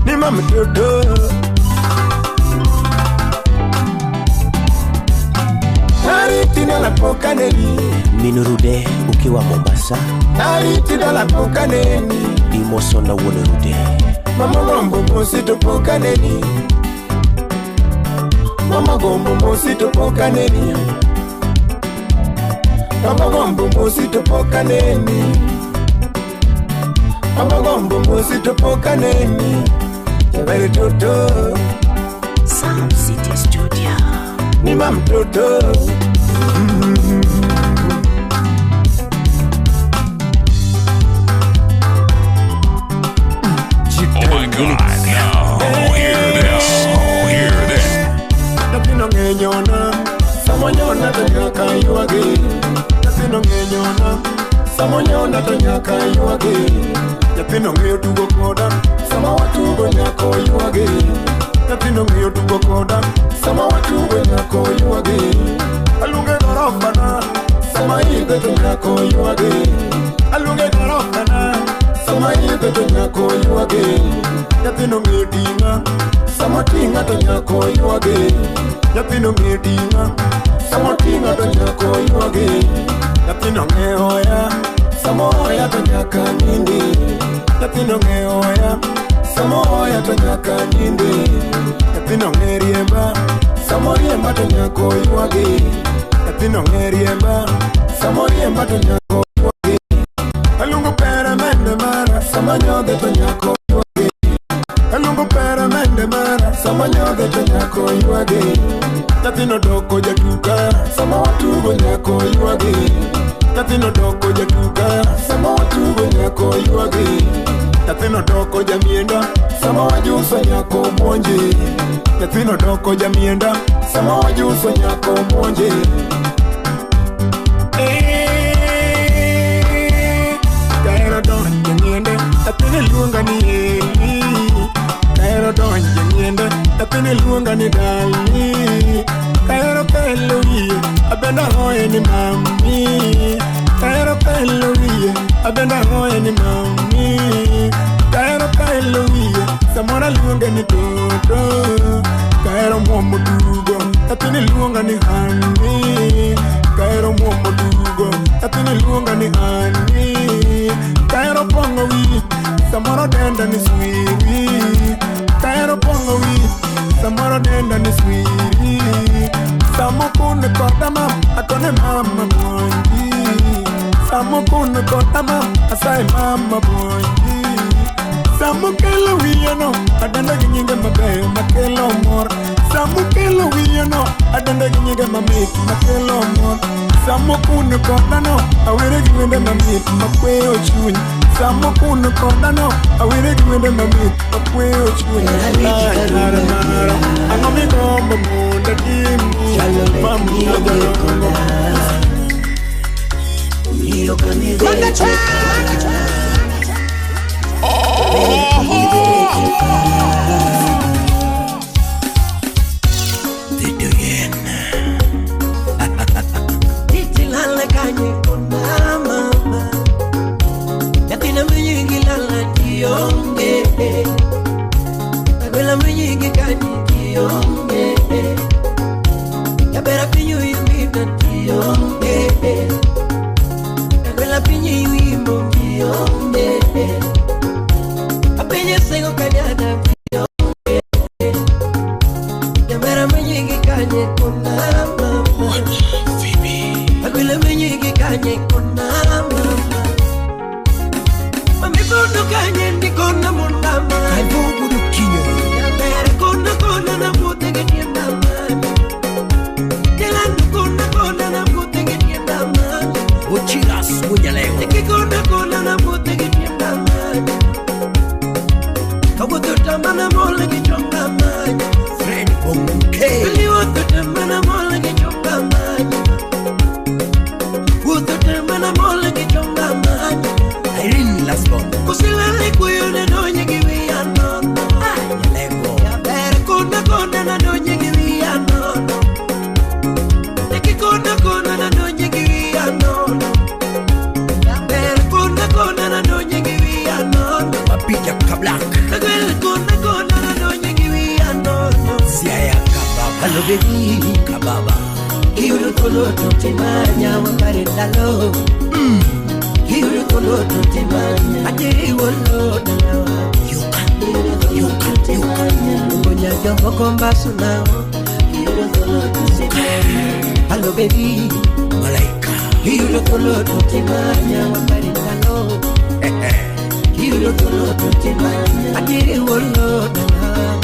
G: Ni mama toto. Ariti dala poka neni
M: Minurude ukiwa Mombasa.
G: Ariti dala poka neni
M: Imoso na wuon Rude.
G: Mama gombo mosi to poka neni. Mama gombo mosi to poka neni. Mama gombo mosi to poka neni. Mama gombo mosi to poka neni. Nyabere toto
K: Sound City Studio.
G: Ni mam toto.
J: Oh my God, now hear this, hear this.
G: Nyathino ng'enyona, samonyona to nyaka ywagi. Nyathino ng'enyona, samonyona to nyaka ywagi. Nyathino ng'eyo tugo koda, sama watugo nyaka oywagi. Nyathino ng'eyo tugo koda, sama watugo nyaka oywagi. Aluonge gorofana, sama idhe to nyaka oywagi. Aluonge gorofana, sama
P: Sama idho to nyako ywage. Nyathino ng'e ting'a, sama ting'a to nyako ywage. Nyathino ng'e ting'a, sama ting'a to nyako ywage. Nyathino ng'e hoya, sama hoya to nyaka nindi. Nyathino ng'e hoya, sama hoya to nyaka nindi. Nyathino ng'e riemba, sama riemba to nyako ywage. Nyathino ng'e riemba, sama riemba to nyako ywage. Alungo pera mende mara, sama nyodhe to nyako ywage. Alungo pera mende mara, sama nyodhe to nyako ywage. Nyathino doko jatuka, sama watugo nyako ywage. Nyathino doko jatuka, sama watugo nyako ywage. Nyathino doko jamienda, sama wajuso nyako buonje. Nyathino doko jamienda, sama wajuso nyako buonje. Kaero donjo ng'iende, nyathini luonga ni Eli. Kaero donjo ng'iende, nyathini luonga ni dali. Kaero kelo wiye, abenda hoye ni mami. Kaero kelo wiye, abenda hoye ni mami. Kaero kelo wiye, samora luonge ni toto. Kaero muomo dugo, nyathini luonga ni hani. Kaero muomo dugo, nyathini luonga ni hani. Kaero pongo wi, samoro denda ni swiri. Kaero pongo wi, samoro denda ni swiri. Samo kune koda mam, akone mama bonji. Samo kune koda mam, asaye mama bonji. Samo kelo wiye no, adenda gi nyinge mabeyo makelo mor. Samo kelo wiye no, adenda gi nyinge mamit makelo mor. Samo kune koda no, awere gi wende mamit makweyo chuny. Samo kune koda no, awere gi wende mamit makweyo chuny. Mara mara, ang'o migombo mondo atimni? Mami jadongo.
E: Run the track.
O: Lala kanye kona mama, nyathina minyingi lala tionge, agwela minyingi kanye tionge, yabera pinyu yumbita tionge, agwela pinyu yuimbo tionge, apenye sengo kanyada tionge, yabera minyingi kanye kona mama. Agwela minyingi kanye kona mama. Mami kono kanye ndi kona mundama.
M: Kaivugu kinyo.
O: Yabere kona kona na mutenge tienda mama. Jelando kona kona na mutenge tienda mama.
M: Uchira sunya leo.
O: Niki kona kona na mutenge tienda mama. Kabuto tamana mole kichonga mama.
M: Fred Bonke.
O: Biliwoto tamana mole kichonga mama.
M: Irene Lasbon.
O: Kusilale kuyune donye giwiya nono.
M: Yalego.
O: Yabere kona kona na donye giwiya nono. Niki kona kona na donye giwiya nono. Yabere kona kona na donye giwiya nono.
M: Mapija kablak.
O: Kagwele kona kona na donye giwiya nono.
M: Siaya kababa.
O: Hello baby.
M: Kababa.
O: Iyudo tolo totemanya wakare dalo. Iyudo tolo totemanya ajiri wolo dalawa.
M: Yuka yuka yuka.
O: Ngonya jombo mbasu nao. Iyudo tolo totemanya. Hello baby.
M: Malaika.
O: Iyudo tolo totemanya wakare dalo. Iyudo tolo totemanya ajiri wolo dalawa.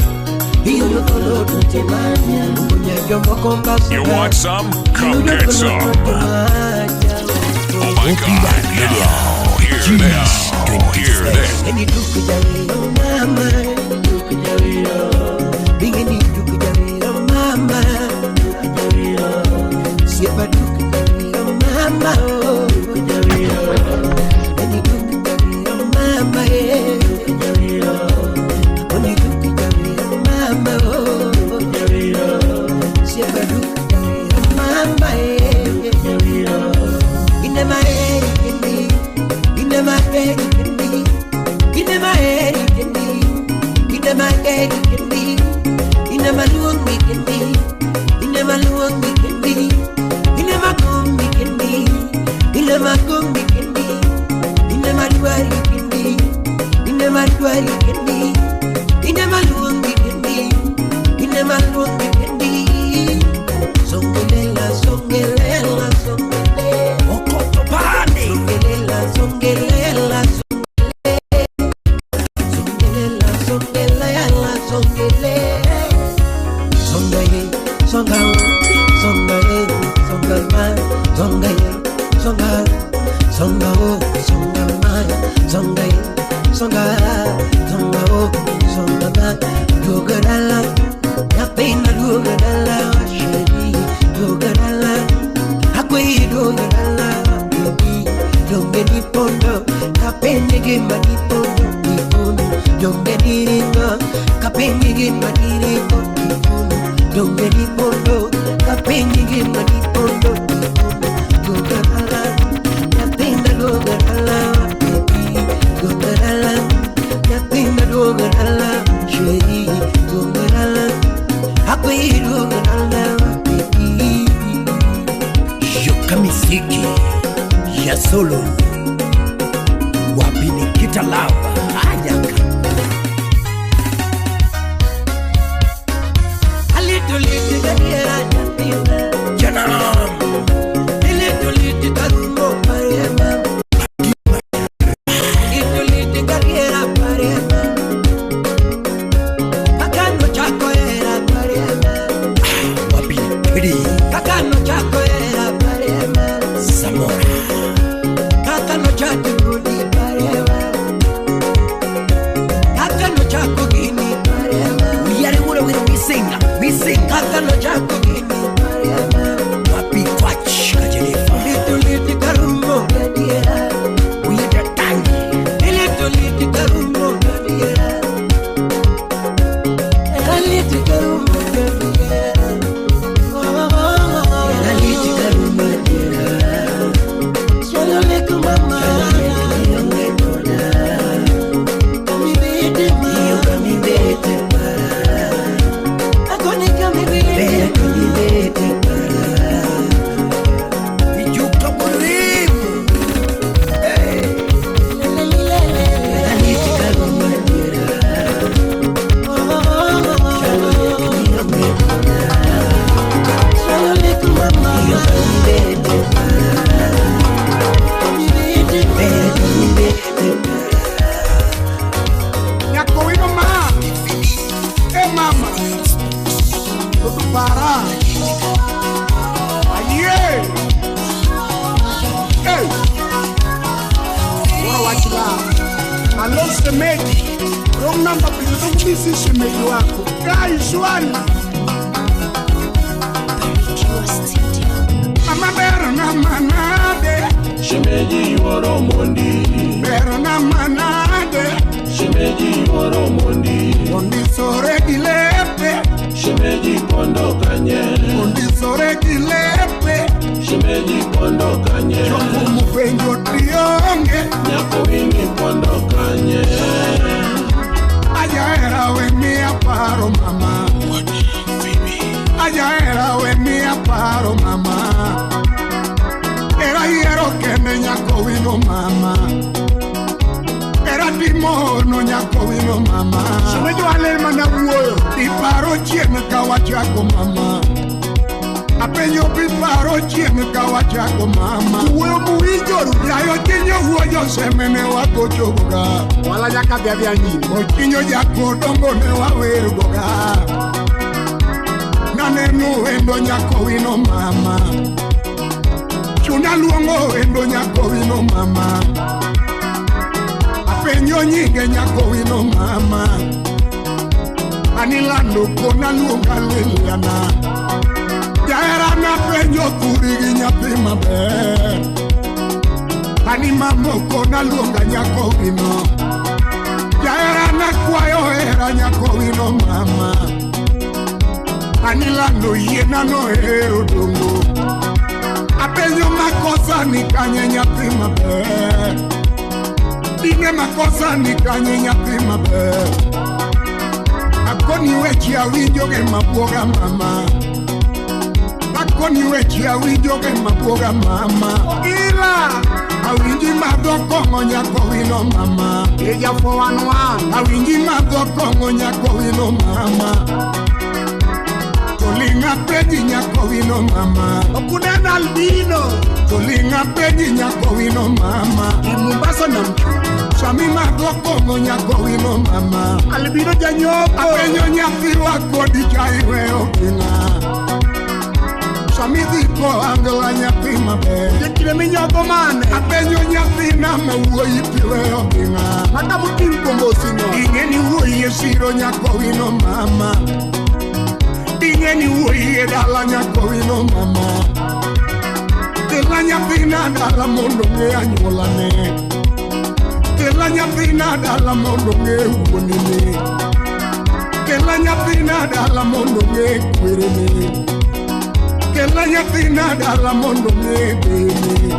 J: You want some? Come get some. Oh my God. Now, hear this. Hear this.
O: Ine mageri kendi, ine maluongi kendi, ine maluongi kendi, ine makumbi kendi, ine makumbi kendi, ine maduari kendi, ine maduari kendi, ine maluongi kendi, ine maluongi kendi. Songelela, songelela, songelela.
M: Okoto pande.
O: Songelela, songelela, songelela, songelela, songelela. Songaye, songao, songaye, songama, songaye, songa, songao, songama, songaye, songa, songao, songama. Dugadala, yapina dugadala, sheri, dugadala, akwe dugadala, baby, donge di pondo, kapende gima di pondo, di pondo, donge di ringo, kapende gima di ringo, di pondo, donge di pondo, kapende gima di pondo, di pondo, dugadala, yapina dugadala, baby, dugadala, yapina dugadala, sheri, dugadala, akwe dugadala, baby.
M: Yoka misiki ya solo wapi Nikita Lava ayaka.
P: Dine makosa ni kanye nyathi maber. Akoni weche awinjo ge mabuoga mama. Akoni weche awinjo ge mabuoga mama. Ila awinji madho kong'o nyako wino mama.
Q: Eja 411.
P: Awinji madho kong'o nyako wino mama. Tolinga peji nyako wino mama.
Q: Okunena albino.
P: Tolinga peji nyako wino mama.
Q: Mombasa na mchu.
P: Sami madho kong'o nyako wino mama.
Q: Albino janyoko.
P: Apenyo nyathi wakodi cha iweyo gina. Sami dhi ko angla nyathi maber.
Q: Jekile minyodho mane.
P: Apenyo nyathi na mawuoyi piweyo gina.
Q: Mata muting kombosino.
P: Ing'e ni wuoyi e siro nyako wino mama. Ing'e ni wuoyi e dala nyako wino mama. Kela nyathina dala mondo ng'e anyuolane. Kela nyathina dala mondo ng'e wuonene. Kela nyathina dala mondo ng'e kwerene. Kela nyathina dala mondo ng'e dene.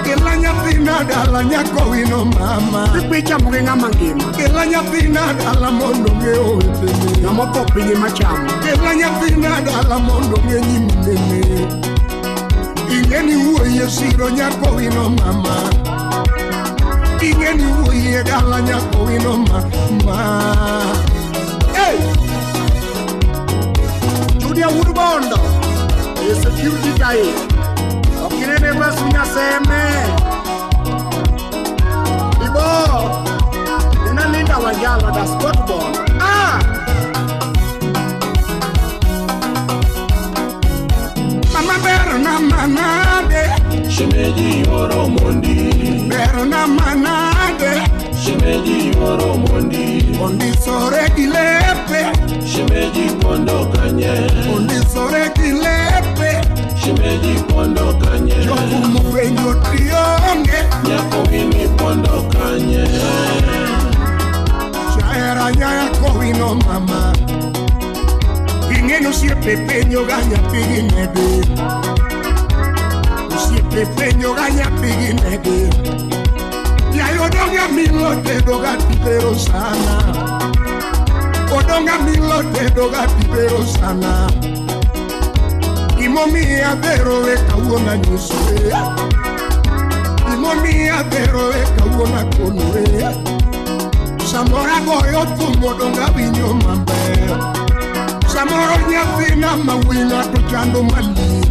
P: Kela nyathina dala nyako wino mama.
Q: Picha muge ng'ama ngima.
P: Kela nyathina dala mondo ng'e owetene.
Q: Ng'ama otho piny ema chamo.
P: Kela nyathina dala mondo ng'e nyiminene. Ing'e ni wuoyi e siro nyako wino mama. Ing'e ni wuoyi e dala nyako wino mama.
Q: Hey! Julia Woodbondo. E security kae. Okinene basi nyaseme. Ibo. Nina Wanjala da sport ball. Ah!
P: Mama berna manade.
R: Shemeji oromondi.
P: Berna manade.
R: Shemeji oromondi.
P: Ondisore gilepe.
R: Shemeji pondo kanye.
P: Ondisore gilepe.
R: Shemeji pondo kanye.
P: Jokumo penjo tionge.
R: Nyako wini pondo kanye.
P: Chaera nyako wino mama. Ing'e ni osiepe penjo ga nyathi gi nede. Osiepe penjo ga nyathi gi nede. Yaye odonga milo tedo ga tibero sana. Odonga milo tedo ga tibero sana. Gimomiyo adhero e kawuono anyisore. Gimomiyo adhero e kawuono akonore. Samoro agoyo thum odonga winjo maber. Samoro nyathina ma wuoyi ng'ato chando malich.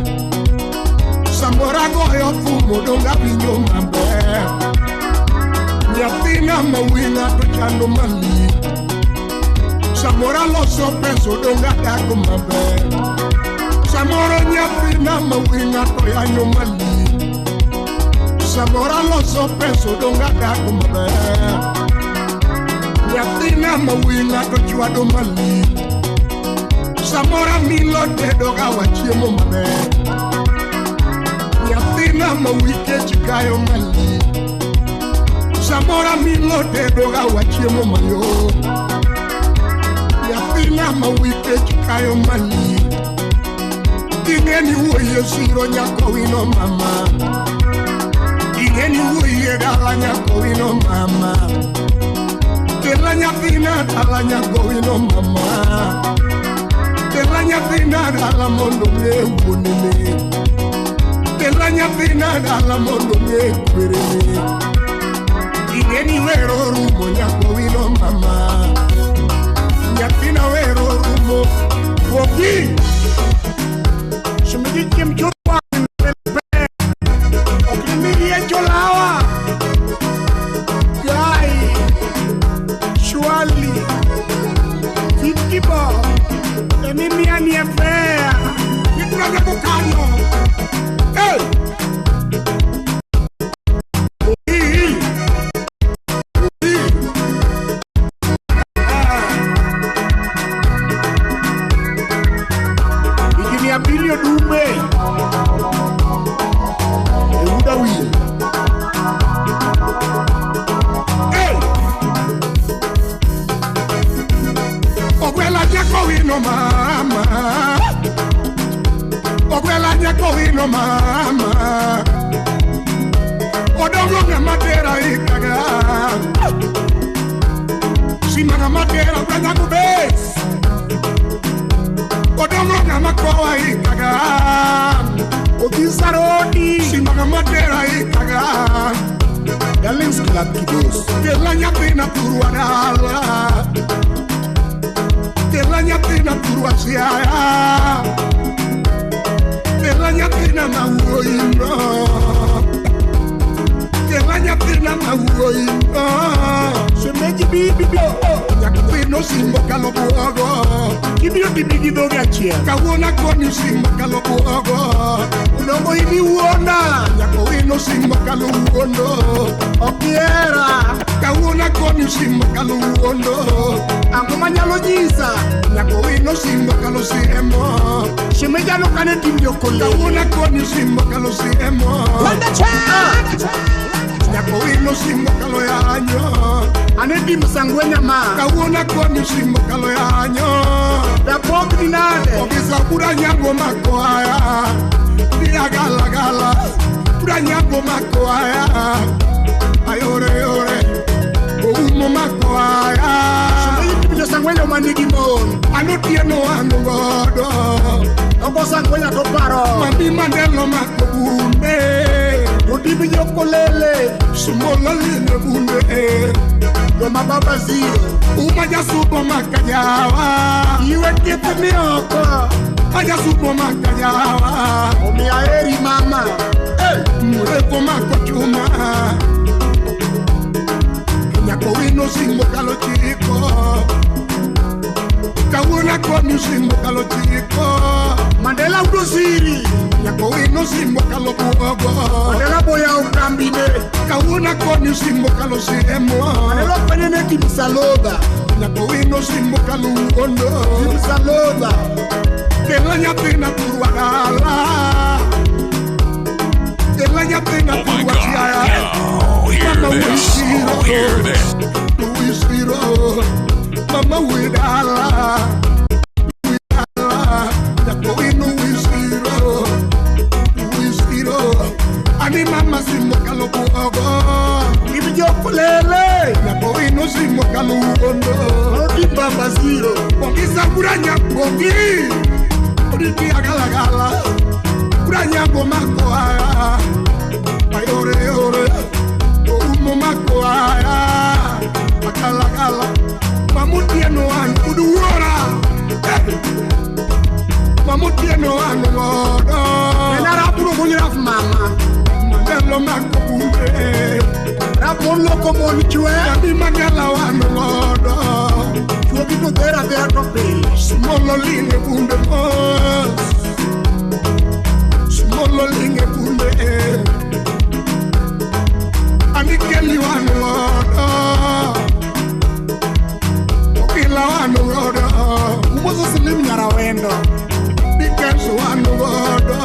P: Samoro agoyo thum odonga winjo maber. Nyathina ma wuoyi ng'ato chando malich. Samoro aloso pesa odonga dak maber. Samoro nyathina ma wuoyi ng'ato yanyo malich. Samoro aloso pesa odonga dak maber. Nyathina ma wuoyi ng'ato chwado malich. Samoro milo tedo ga wachiemo maber. Nyathina ma wuoyi kech kayo malich. Samoro milo tedo ga wachiemo mayom. Nyathina ma wuoyi kech kayo malich. Ing'e ni wuoyi e siro nyako wino mama. Ing'e ni wuoyi e dala nyako wino mama. Kela nyathina dala nyako wino mama. Kela nyathina dala mondo ng'e wuonene. Kela nyathina dala mondo ng'e kwerene. Ing'e ni wero rumo nyako wino mama. Nyathina wero rumo.
Q: Wogi. Shemeji kimchukua mpe. Okinimiye cholawa. Guy. Shwali. 50 bob. Emimia ni fair.
P: Nikunaga bukano. Hey! Mama, odongo ng'ama tera ikaga.
Q: Simanga matera branya kubes. Odongo ngama kowa ikaga. Odisarodi. Simanga matera ikaga. Darlings Club Kibos. Kela nyathina thurwa dala. Kela nyathina thurwa siaya. Kela nyathina mawuoyino. Kela nyathina mawuoyino. Shemeji bibi nyathino simbo kalo buogo. Kibiro tibi gi dhoge achiel. Kawuono akoni simbo kalo buogo. Odongo in iwuonda. Nyakowino simbo kalo wuondo. Okiera. Kawuono akoni simbo kalo wuondo. Ang'o manyalo nyisa? Nyakowino simbo kalo siemo. Shemeji ano kane tim jokole. Kawuono akoni simbo kalo siemo. Nyakowino simbo kalo yanyo. Ane tim sangwenya ma. Kawuono akoni simbo kalo yanyo. Dapok ni nade. Ogisa bura nyago mako aya. Dia gala gala. Bura nyago mako aya. Ayore yore. Oumo mako aya. Shemeji tim jo sangwenya manigi mon. Ano tieno anu godo. Ogo sangwenya to paro. Mami mandelo mako bunde. Odibi jokolele. Sumola line bunde. Joma baba ziro. Uma jasupo makajawa. Iwe kete mi oko. Ajasupo makajawa. Omi aeri mama. Hey. Mureko mako chuma. Nyakowino simbo kalo chiko. Kawuono akoni simbo kalo chiko. Mandela udosiri. Nyakowino simbo kalo buogo. Mandela boya okambine. Kawuono akoni simbo kalo siemo. Mandela okwenene timsaloba. Nyakowino simbo kalo wuondo. Timsaloba. Kela nyathina thurwa dala. Kela nyathina thurwa siaya. Mama wisiro. Wisiro. Mama widala. Widala. Nyakowino wisiro. Wisiro. Ani mama simbo kalo buogo. Ibijokulele. Nyakowino simbo kalo wuondo. Odi baba ziro. Bongisa buranya bongi. Oditi agala gala. Buranya bomako aya. Ayore yore. Oumo mako aya. Akala gala. Mamutieno an uduora. Mamutieno an godo. Enara buro goniraf mama. Mandelo mako bunde. Rapon loko mon chwe. Abi Mandela wan godo. Chwe bito dera dera to pile. Smolo linge bunde mos. Smolo linge bunde. Anikeli wan godo. Okila wan godo. Umozo silim nyarawendo. Dikensu wan godo.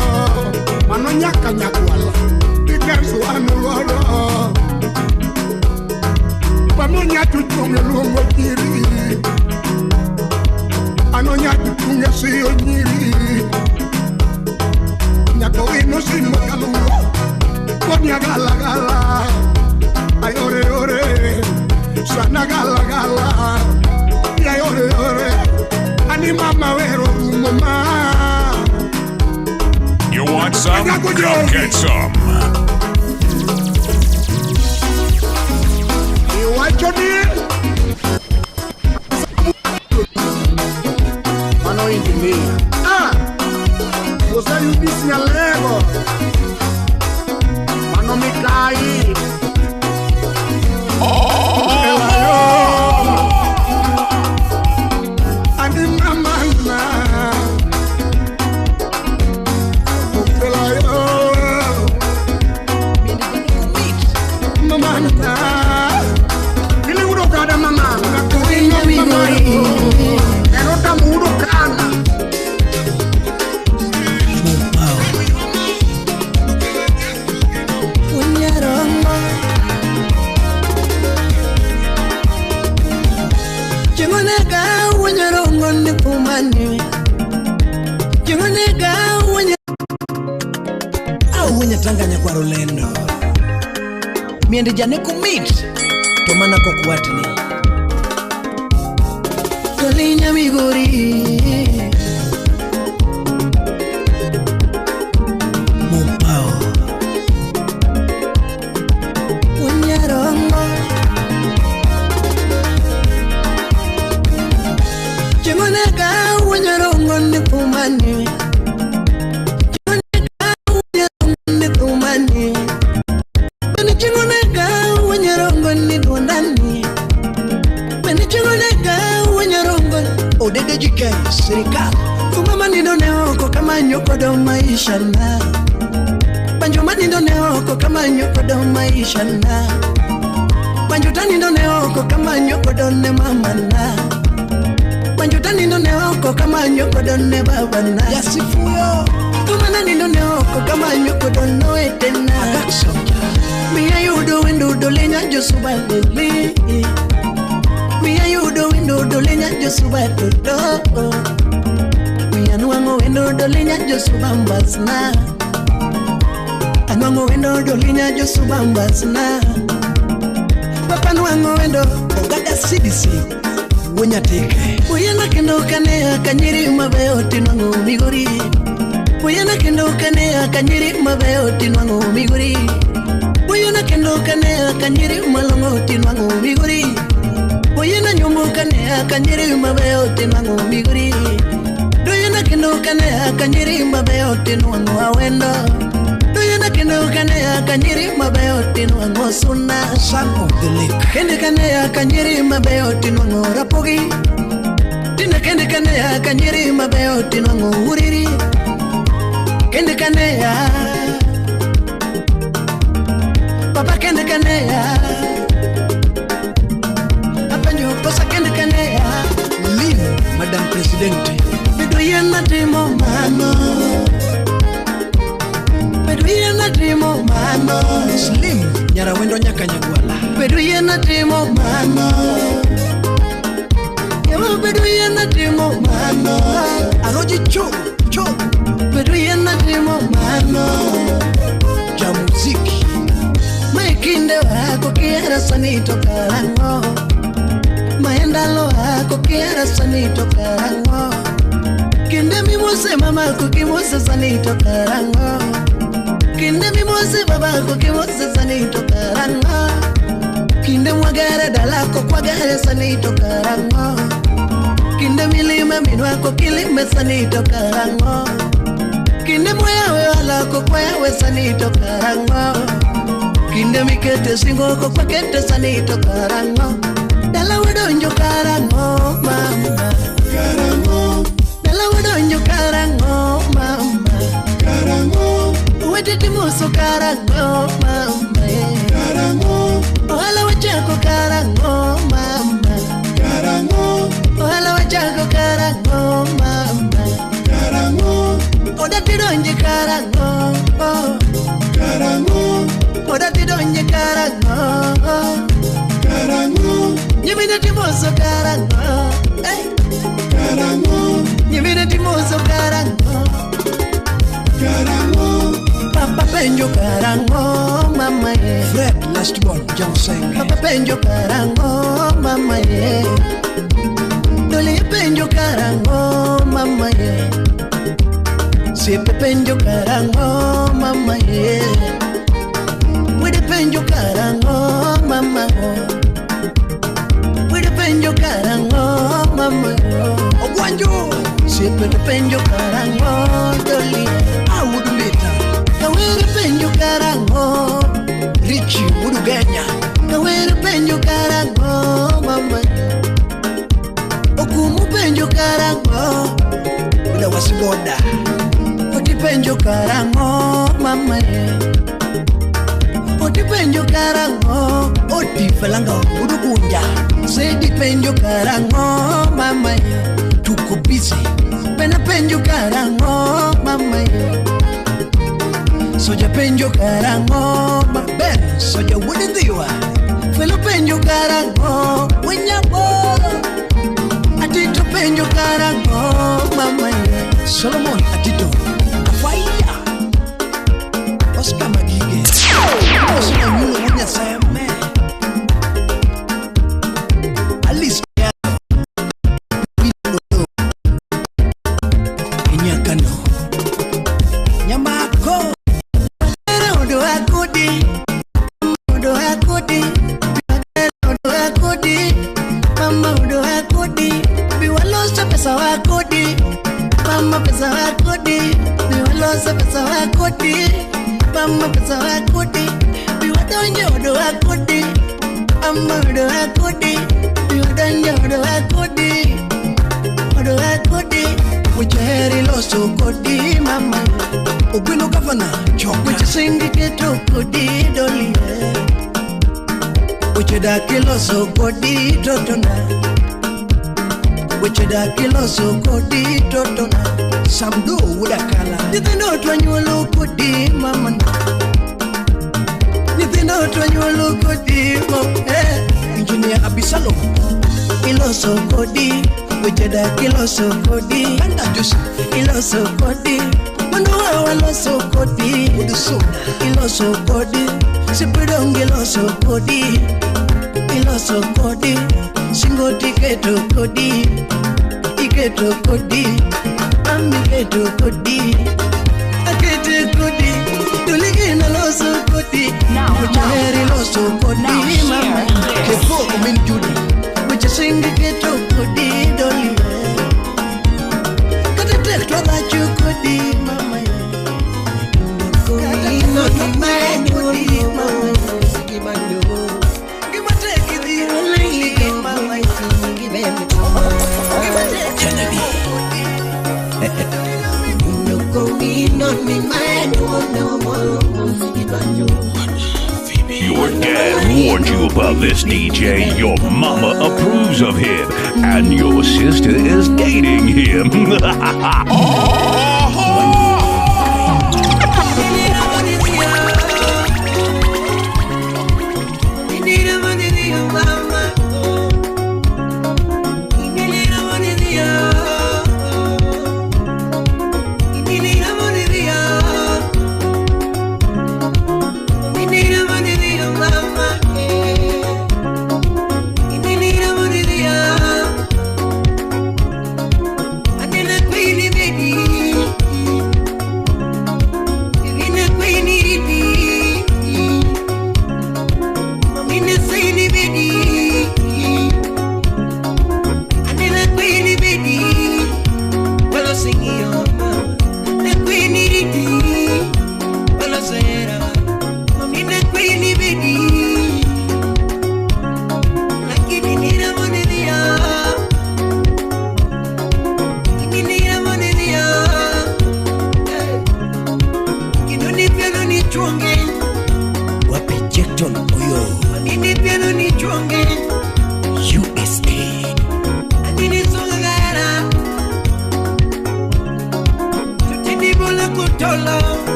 Q: Mano nyaka nyakwala. Dikensu wan godo. Pamo nyatu tunge luongo nyiri. Ano nyatu tunge siyo nyiri. Nyakowino simbo kaluo. Konya gala gala. Ayore yore. Sana gala gala. Ayore yore. Ani mama wero rumo ma.
J: You want some? Come get some.
Q: Iwacho ni mano engineer. Ah, Osa yudis nyalego. Mano mikai. Ani mama na. Mama na. Mama,
M: Tanga nyakwaro lendo miende jane kumit to mana kokwatni
D: Dolinya Migori.
N: Mopao.
D: Unyarongo. Chengoneka unyarongo ni kumani. Chengoneka unyarongo ni kumani. Beni chengoneka unyarongo ni dondani. Beni chengoneka unyarongo
M: Odede JK serikali.
D: Kumama nindone oko kama nyokodo maisha na. Banjo manindone oko kama nyokodo maisha na. Banjo tanindone oko kama nyokodo ne mama na. Banjo tanindone oko kama nyokodo ne baba na.
M: Yasifuyo.
D: Kumana nindone oko kama nyokodo no etena. Miya yudo wendo dolenya josuba lili. Miya yudo wendo dolenya josuba dodo. Miya nuango wendo dolenya josuba mbasna. Anwango wendo dolinya josuba mbasna. Papa nuango wendo
M: Ogada CDC Wonyateke.
D: Uyena kendo kane akanyiri mabeyo tinwango migori. Uyena kendo kane akanyiri mabeyo tinwango migori. Uyena kendo kane akanyiri malongo tinwango migori. Uyena nyumbu kane akanyiri mabeyo tinwango migori. Duyena kendo kane akanyiri mabeyo tinwango awendo. Duyena kendo kane akanyiri mabeyo tinwango suna.
M: Son of the lake.
D: Kende kane akanyiri mabeyo tinwango rapogi. Tina kende kane akanyiri mabeyo tinwango uriri. Kende kane ya papa kende kane ya apenjo kosa kende kane ya
M: Lin, Madam Presidente.
D: Bedo yien atimo mano. Bedo yien atimo mano.
M: Slim Nyarawendo nyaka Nyagwala.
D: Bedo yien atimo mano. Ewa bedo yien atimo mano.
M: Aroji cho cho.
D: Bedo yien atimo mano.
M: Ja muziki.
D: Mae kinde wako kihero sani to karang'o. Mae ndalo wako kihero sani to karang'o. Kinde mimose mamako kimose sani to karang'o. Kinde mimose babako kimose sani to karang'o. Kinde mwagere dalako kwagere sani to karang'o. Kinde milime minwako kilime sani to karang'o. Kinde mwayawe walako kwayawe sani to karang'o. Kinde mikete singo ko kwakete sani to karang'o. Dala wadonjo karang'o mama.
Q: Karang'o.
D: Dala wadonjo karang'o mama.
Q: Karang'o.
D: Wete timoso karang'o mama.
Q: Karang'o.
D: Ohala wachako karang'o mama.
Q: Karang'o.
D: Ohala wachako karang'o mama.
Q: Karang'o.
D: Oda tidonje karang'o.
Q: Karang'o.
D: Oda tidonje karang'o.
Q: Karang'o.
D: Nyimine timoso karang'o. Hey.
Q: Karang'o.
D: Nyimine timoso karang'o.
Q: Karang'o.
D: Papa penjo karang'o mama ye.
M: Fred Lastborn Johnson.
D: Papa penjo karang'o mama ye. Doli penjo karang'o mama ye. Siepe penjo karang'o mama ye. Wede penjo karang'o mama o. Wede penjo karang'o mama o.
M: Ogwanjo.
D: Siepe penjo karang'o doli.
M: Awudu
D: Kawere penjo karang'o.
M: Richi Udugenya.
D: Kawere penjo karang'o mama. Okumu penjo karang'o.
M: Uda wasiboda.
D: Oti penjo karang'o mama. Oti penjo karang'o.
M: Oti falanga udugunja.
D: Sedi penjo karang'o mama.
M: Tuko busy.
D: Pena penjo karang'o mama. Soja penjo karang'o
M: Ben soja wudidhiwa.
D: Felo penjo karang'o Wenyaboro. Atito penjo karang'o mama.
M: Solomon Atito Afaia. Oscar Magige. Oscar Nyulo Munyaseme. Alice Kiano.
D: pesa wa kodi, mama pesa wa kodi, biwaloso pesa wa kodi, mama pesa wa kodi, biwadonjo odo wa kodi, mama odo wa kodi, biwadonjo odo wa kodi, odo wa kodi, wicheri loso kodi mama,
M: Ogweno gavana choka,
D: wichisingi keto kodi doli, wichidaki loso kodi totona. Weche kiloso kodi totona.
M: Samdo wudakala.
D: Nyithindo twanyuolo kodi mama. Nyithindo twanyuolo kodi mama.
M: Engineer Abisalom.
D: Iloso kodi. Weche kiloso kodi.
M: Banda Joseph.
D: Iloso kodi. Manduwa waloso kodi.
M: Udusona.
D: Iloso kodi. Sipidong iloso kodi. Iloso kodi. Singo tiketo kodi, iketo kodi, ami keto kodi, akete kodi, tuligina loso kodi, kuchaheri loso kodi, mama.
M: Kefo omin Judy,
D: kuchasingi keto kodi doli, kata tek twadachu kodi mama. Kata tek kodi mama.
J: Your dad warned you about this DJ, your mama approves of him, and your sister is dating him.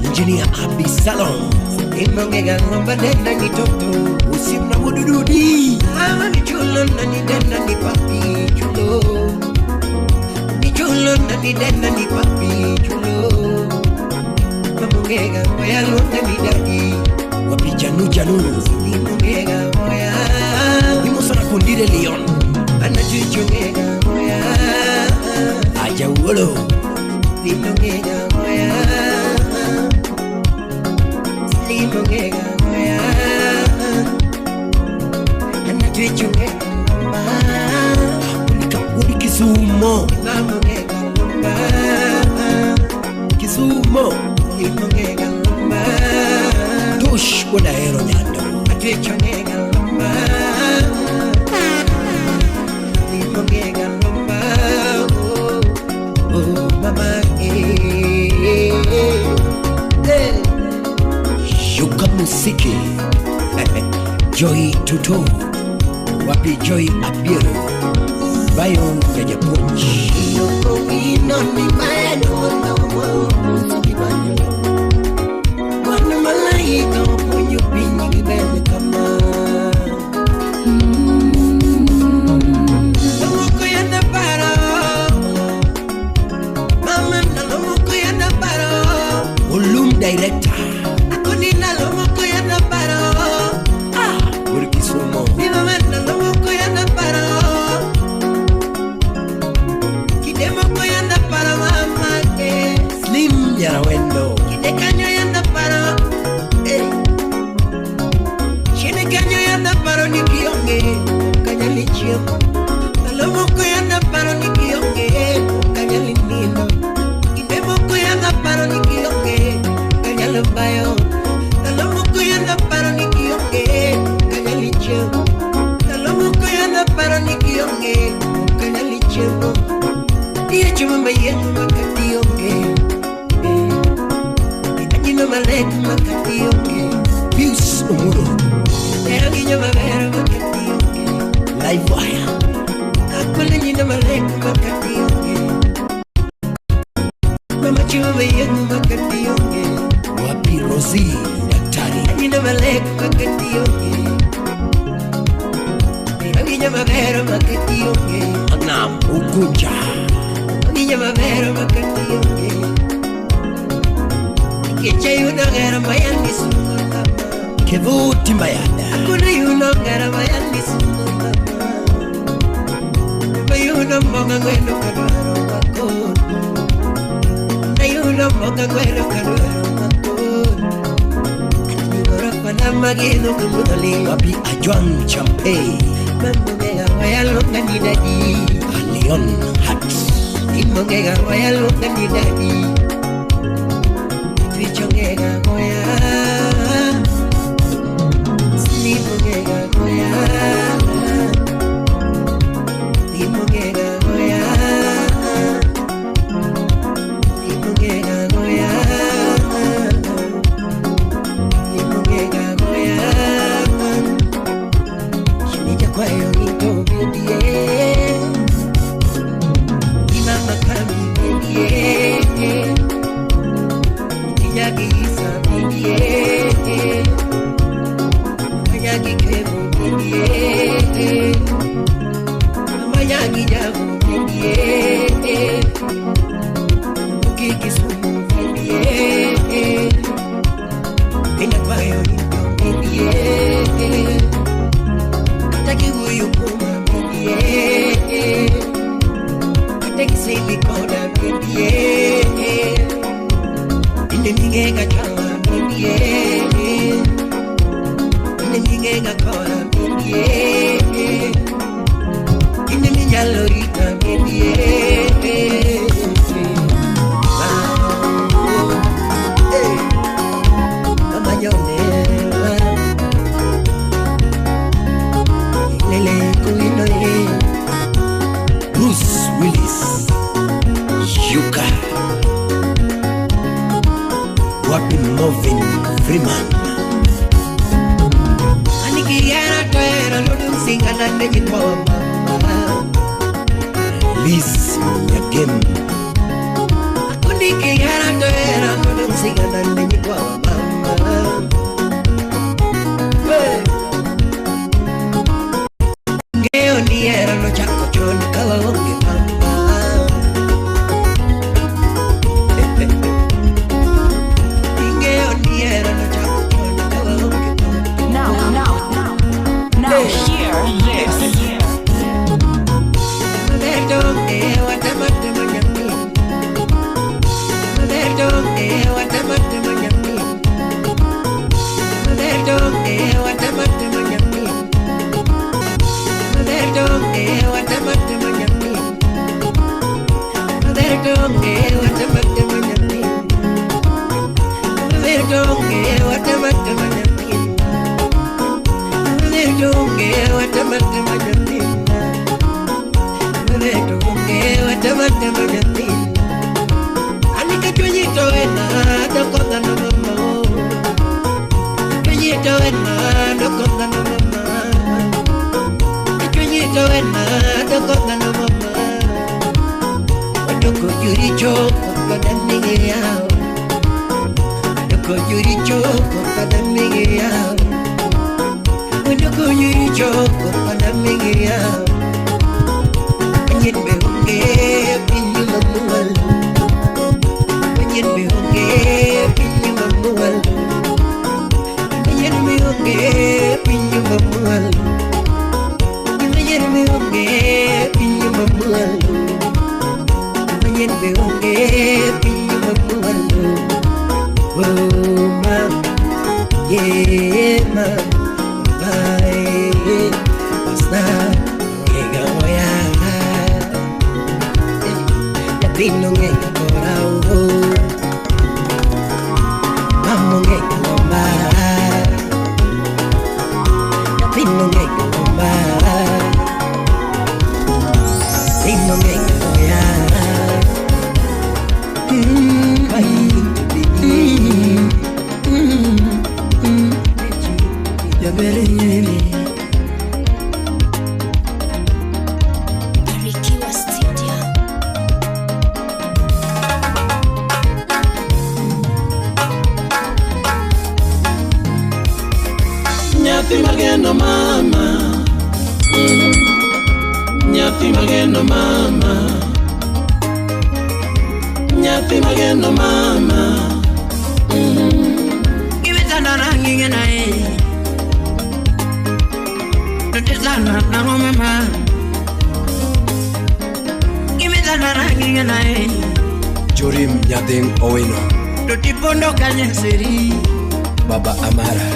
M: Engineer Abisalom. Usimna mudududi. Wapi janu janu. Nimosana kundire Leon. Ajawolo. Kisumo. Kisumo. Tush wala hero nyando.
O: Oh mama, eh.
M: Yuka Msiki Joy Tuto wapi Joy Abiero Bayon ya Japonj
D: Mwana malaika oponyo piny gi bende kama Lomoko yanda paro Mama na lomoko yanda paro
M: Olum director
D: Akoni na lomoko yanda paro
M: Kisumo
D: Mi mama na lomoko yanda paro Kide moko yanda paro mama ke
M: Slim Yarawendo
D: Kide kanyo yanda paro Chine kanyo yanda paro ni kionge Kanyali chiemo Lomoko yanda paro ni kionge Kanyali nino Kide moko yanda paro ni kionge Kanyali bayo Lomoko yanda paro ni kionge Kanyali chiemo Lomoko yanda paro ni kionge Kanyali chiemo Iye chuma mayengo makati onge Ajino malek makati onge
M: Pius Omuro
D: Pero guiño mabero makati onge
M: Live wire
D: Akule nyino malek makati onge Mama chuma mayengo makati onge
M: Wapi Rosie Daktari
D: Ajino malek makati onge Pero guiño mabero makati onge
M: Agnam Ugunja
D: Niña mabero makati onge Kicha yuno ngera mayani suko kama
M: Kevu Timbayada
D: Akuna yuno ngera mayani suko kama Mayuno monga ngweno kadwaro makon Nayuno monga ngweno kadwaro makon Anigoro pana magino kumudoli
M: Wapi Ajwang Champe
D: Mamugega wayalonga ni dadi
M: Leon Hart
D: Imongega wayalonga ni dadi Twichongega goya Slimongega goya Imongega goya Imongega goya Imongega goya Shinija kwayo nito bidie Imama kami bidie Nyagi isa bidie Manyagi kebu bidie Manyagi jabu bidie Mukiki sumu bidie Ina kwayo nito bidie Kataki huyu kuma bidie Kataki silikoda bidie Ningega chama bidie Ningega kora bidie Ningega bidie Mama yonela Lele kuino ye
M: Bruce Willis Yuka Wapi Marvin Freeman
D: Anikiera toera lodum singana nejikwa mama
M: Liz Nyagem
D: Akunikiera toera lodum singana nejikwa mama Ngeo niera no chako chon kawa onge mama
K: Now hear this.
D: Anika chonyito ena, wena doko ngano mama. Chunyi to wena doko ngano mama. Doko juricho koda mingi yao. Doko juricho koda mingi yao. Doko juricho koda mingi yao. Manyen be onge pinyu mamual. Manyen be onge pinyu mamual. Manyen be onge pinyu mamual. Manyen be onge pinyu mamual. Manyen be onge pinyu mamual. Oh ma, yeah ma, bye. Basta ngega moya. Nyathino ngega kora o. Mamo ngega lomba. Nyathino ngega lomba. Nyathino ngega moya.
C: Barikiwa Studio.
R: Nyathi mageno mama, nyathi mageno mama, nyathi mageno mama.
I: Gimitana nangi na e. Tutizana na mama. Gimitana nangi na e.
B: Jorim Nyadeng Owino.
I: Tutipondo kanye seri.
B: Baba Amara.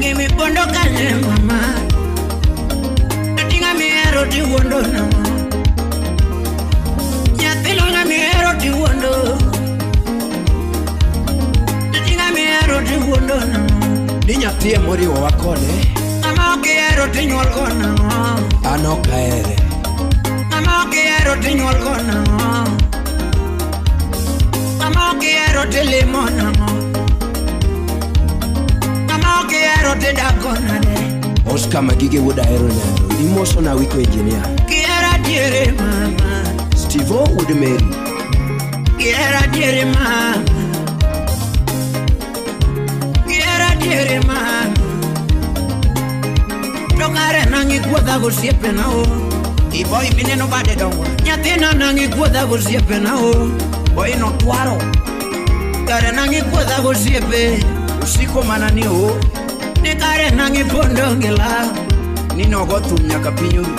I: Gimi pondo kanye mama. Tutinga miero ti wondo na. Nyathino nga miero ti wondo. Tutinga miero ti wondo na.
B: Ni nyathi emoriwo wa kode.
I: Ama ok ihero tinyuol go nang'o?
B: An ok ahere.
I: Ama ok ihero tinyuol go nang'o? Ama ok ihero tilimo nang'o? Ama ok ihero tidako nade?
B: Oscar Magige wuod Ahero Nyando. Imoso na Wiko Engineer.
I: Kihera diere mama.
B: Stevo wuod Mary.
I: Kihera diere mama. Kihera diere mama. To kare nang'i kuodha gosiepena o.
B: Iboy mineno bade dongo.
I: Nyathina nang'i kuodha gosiepena o.
B: Boy no twaro.
I: Kare nang'i kuodha gosiepe.
B: Usiko mana ni o.
I: Ni kare nang'i pondo gi law.
B: Ni nogo thum nyaka piny oru.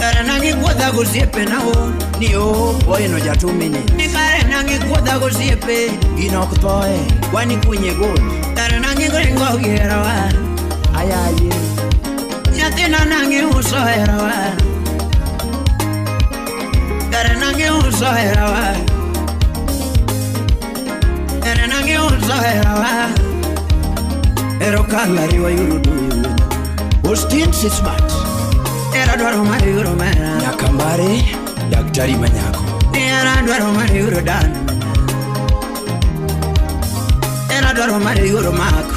I: Kare nang'i kuodha gosiepena o.
B: Ni o boy no jatumini.
I: Ni kare nang'i kuodha gosiepe.
B: Gino ok thoe. Kwani kunye gol.
I: Kare nang'i ringo gi herawa.
B: Ayaye.
I: Nyathina nang'i uso herawa. Kare nang'i uso herawa. Kare nang'i uso herawa.
B: Ero kala riwa yuru duyo. Austin Sismat.
I: Era dwaro mar yuro mera.
B: Nyakambare, daktari manyako.
I: Era dwaro mar yuro dan. Era dwaro mar yuro mak.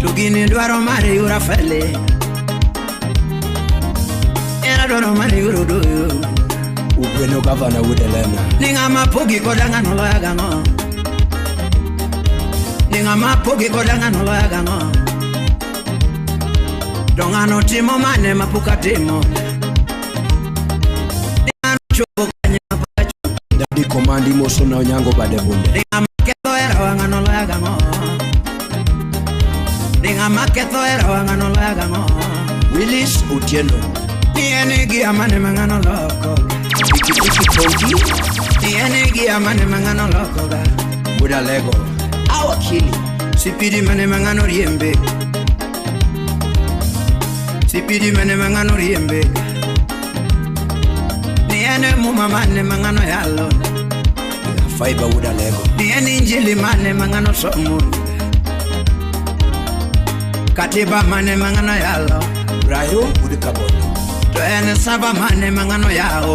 I: To gini dwaro mar yuro fele. Era dwaro mar yuro duyo.
B: Ugweno gavana wuod Elena.
I: Ni ng'ama pogi koda ng'ano loya gang'o? Ni ng'ama pogi koda ng'ano loya gang'o? To ng'ano timo mane ma pok atimo? Ni ng'ano chopo kanye ma pok achopo?
B: Daddy Command imoso na Onyango bade bunde.
I: Ni ng'ama ketho herawa ng'ano loya gang'o? Ni ng'ama ketho herawa ng'ano loya gang'o?
B: Willis Otieno.
I: Ni en gia mane ma ng'ano loko?
B: Pikipiki Tonki.
I: Ni en gia mane ma ng'ano loko ga?
B: Wuod Alego. Awakili.
I: Sipidi mane ma ng'ano riembe? Sipidi mane ma ng'ano riembe? Ni en muma mane ma ng'ano yalo?
B: Faiba wuod Alego.
I: Ni en injili mane ma ng'ano somo? Katiba mane ma ng'ano yalo?
B: Rayo wuod Kabondo.
I: To en saba mane ma ng'ano yawo?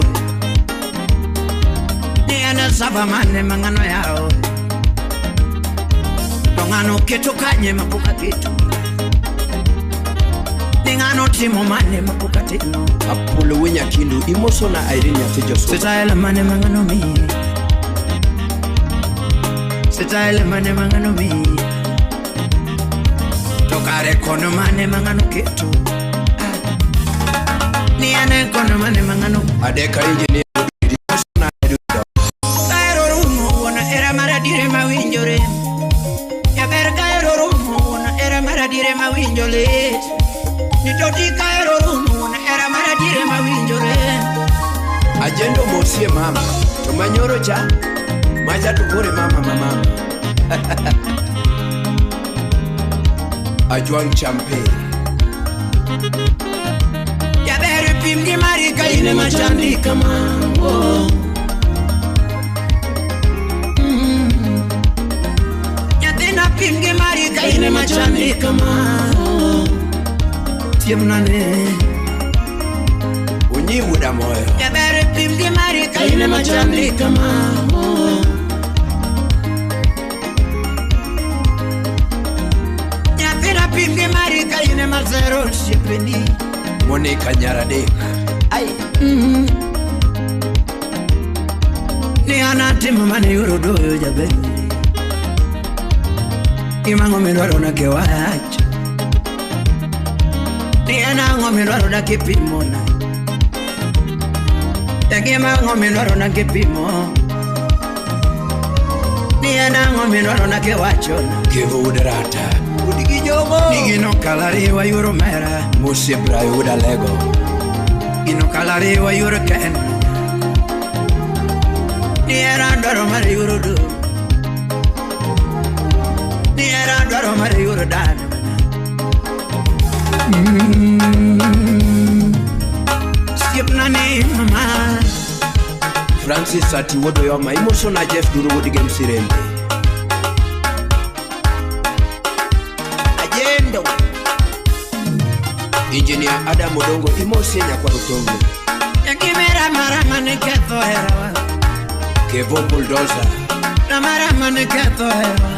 I: Ni en saba mane ma ng'ano yawo? To ng'ano Ng'ano keto kanye mapok aketo. Ni ng'ano timo mane mapok atimo.
B: Apollo Winyakindu imosona Irene nyathi Joshua.
I: Sitael mane ma ng'ano miyi. Sitael mane ma ng'ano miyi. To kare kono mane ma ng'ano keto. Ni ane kono mane ma ng'ano.
B: Adeka engineer imosona Eduardo.
I: Kaero rumo wuon era maradire mawinjore. Jaber kaero rumo wuon era maradire mawinjo lit. Ni toti kaero rumo wuon era maradire mawinjore.
B: Ajendo mosie mama to manyoro cha macha to kore mama mama. Ajwang champe.
I: Jaber pim gi mari ka in ema chandi kama. Oh. Nyathina pim gi mari ka in ema chandi kama. Oh. Siemna ne.
B: Onyi wuda moyo.
I: Jaber pim gi mari ka in ema chandi kama. Oh. Nyathina pim gi mari ka in ema zero osiepeni.
B: Monica Nyaradek.
I: Ai. Ni anatimo mane yoro doyo jaber. Imang'o midwaro na kiwach. Ni en ang'o midwaro na kipimona. Gima ang'o midwaro na kipimo. Ni en ang'o midwaro na kiwachona.
B: Kevo wuod Rata.
I: Udigi jogo. Ni gino kalariwa yoro mera.
B: Musie Brayo wuod Alego.
I: Gino kalariwa yoro ken. Ni era dwaro mar yoro do. Ni era dwaro mar yoro dana. Siepna ni mama.
B: Francis Ati wuod Oyoma imosona Jeff Duru wuod Gem Sirembe.
I: Ajendo.
B: Engineer Adam Odongo imosie nyakwar Otongo.
I: Yakimera mara mane ketho herawa.
B: Kevo Bulldozer.
I: Na mara mane ketho herawa.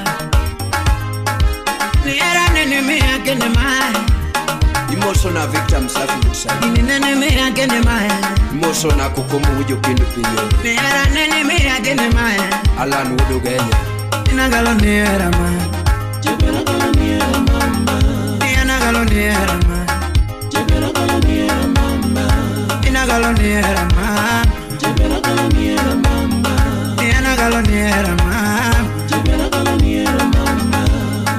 I: Ni era nene miya kene mae.
B: Imosona Victor Msafi Musa.
I: Ni nene miya kene mae.
B: Imosona Kokomo wuod Okindu Pinyo.
I: Ni era nene miya kene mae.
B: Alan wuod Ugenya.
I: Inagalo ni era ma. Ni anagalo ni era ma. Inagalo ni era ma. Ni anagalo ni era ma.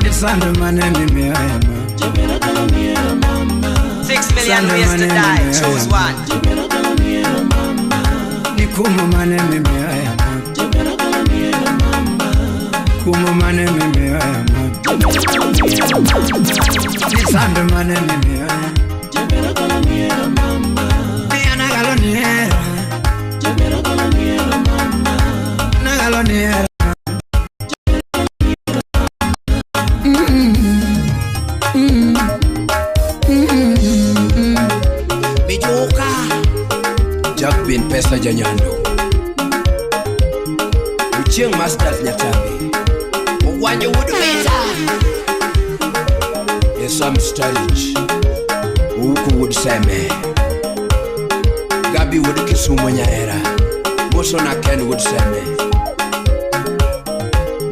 I: Ni sando mane mi miya ma.
S: 6 million ways to die, choose one.
I: Ni kumo mane mi miya ma. Kumo mane mi miya ma. Ni sando mane mi miya. Ni anagalo ni era. Anagalo ni era. Mijuka.
B: Jack Bin Pesa Janyando. Uchieng Masters Nyatabi.
I: Ogwanjo wuod Peter.
B: Esam Stylish. Ouko wuod Seme. Gabi wuod Kisumo Nyaera. Mosona Ken wuod Seme.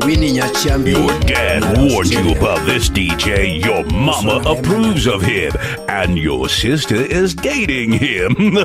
B: Winnie Nyachiambi.
J: Your dad warned you about this DJ. Your mama approves of him. And your sister is dating him.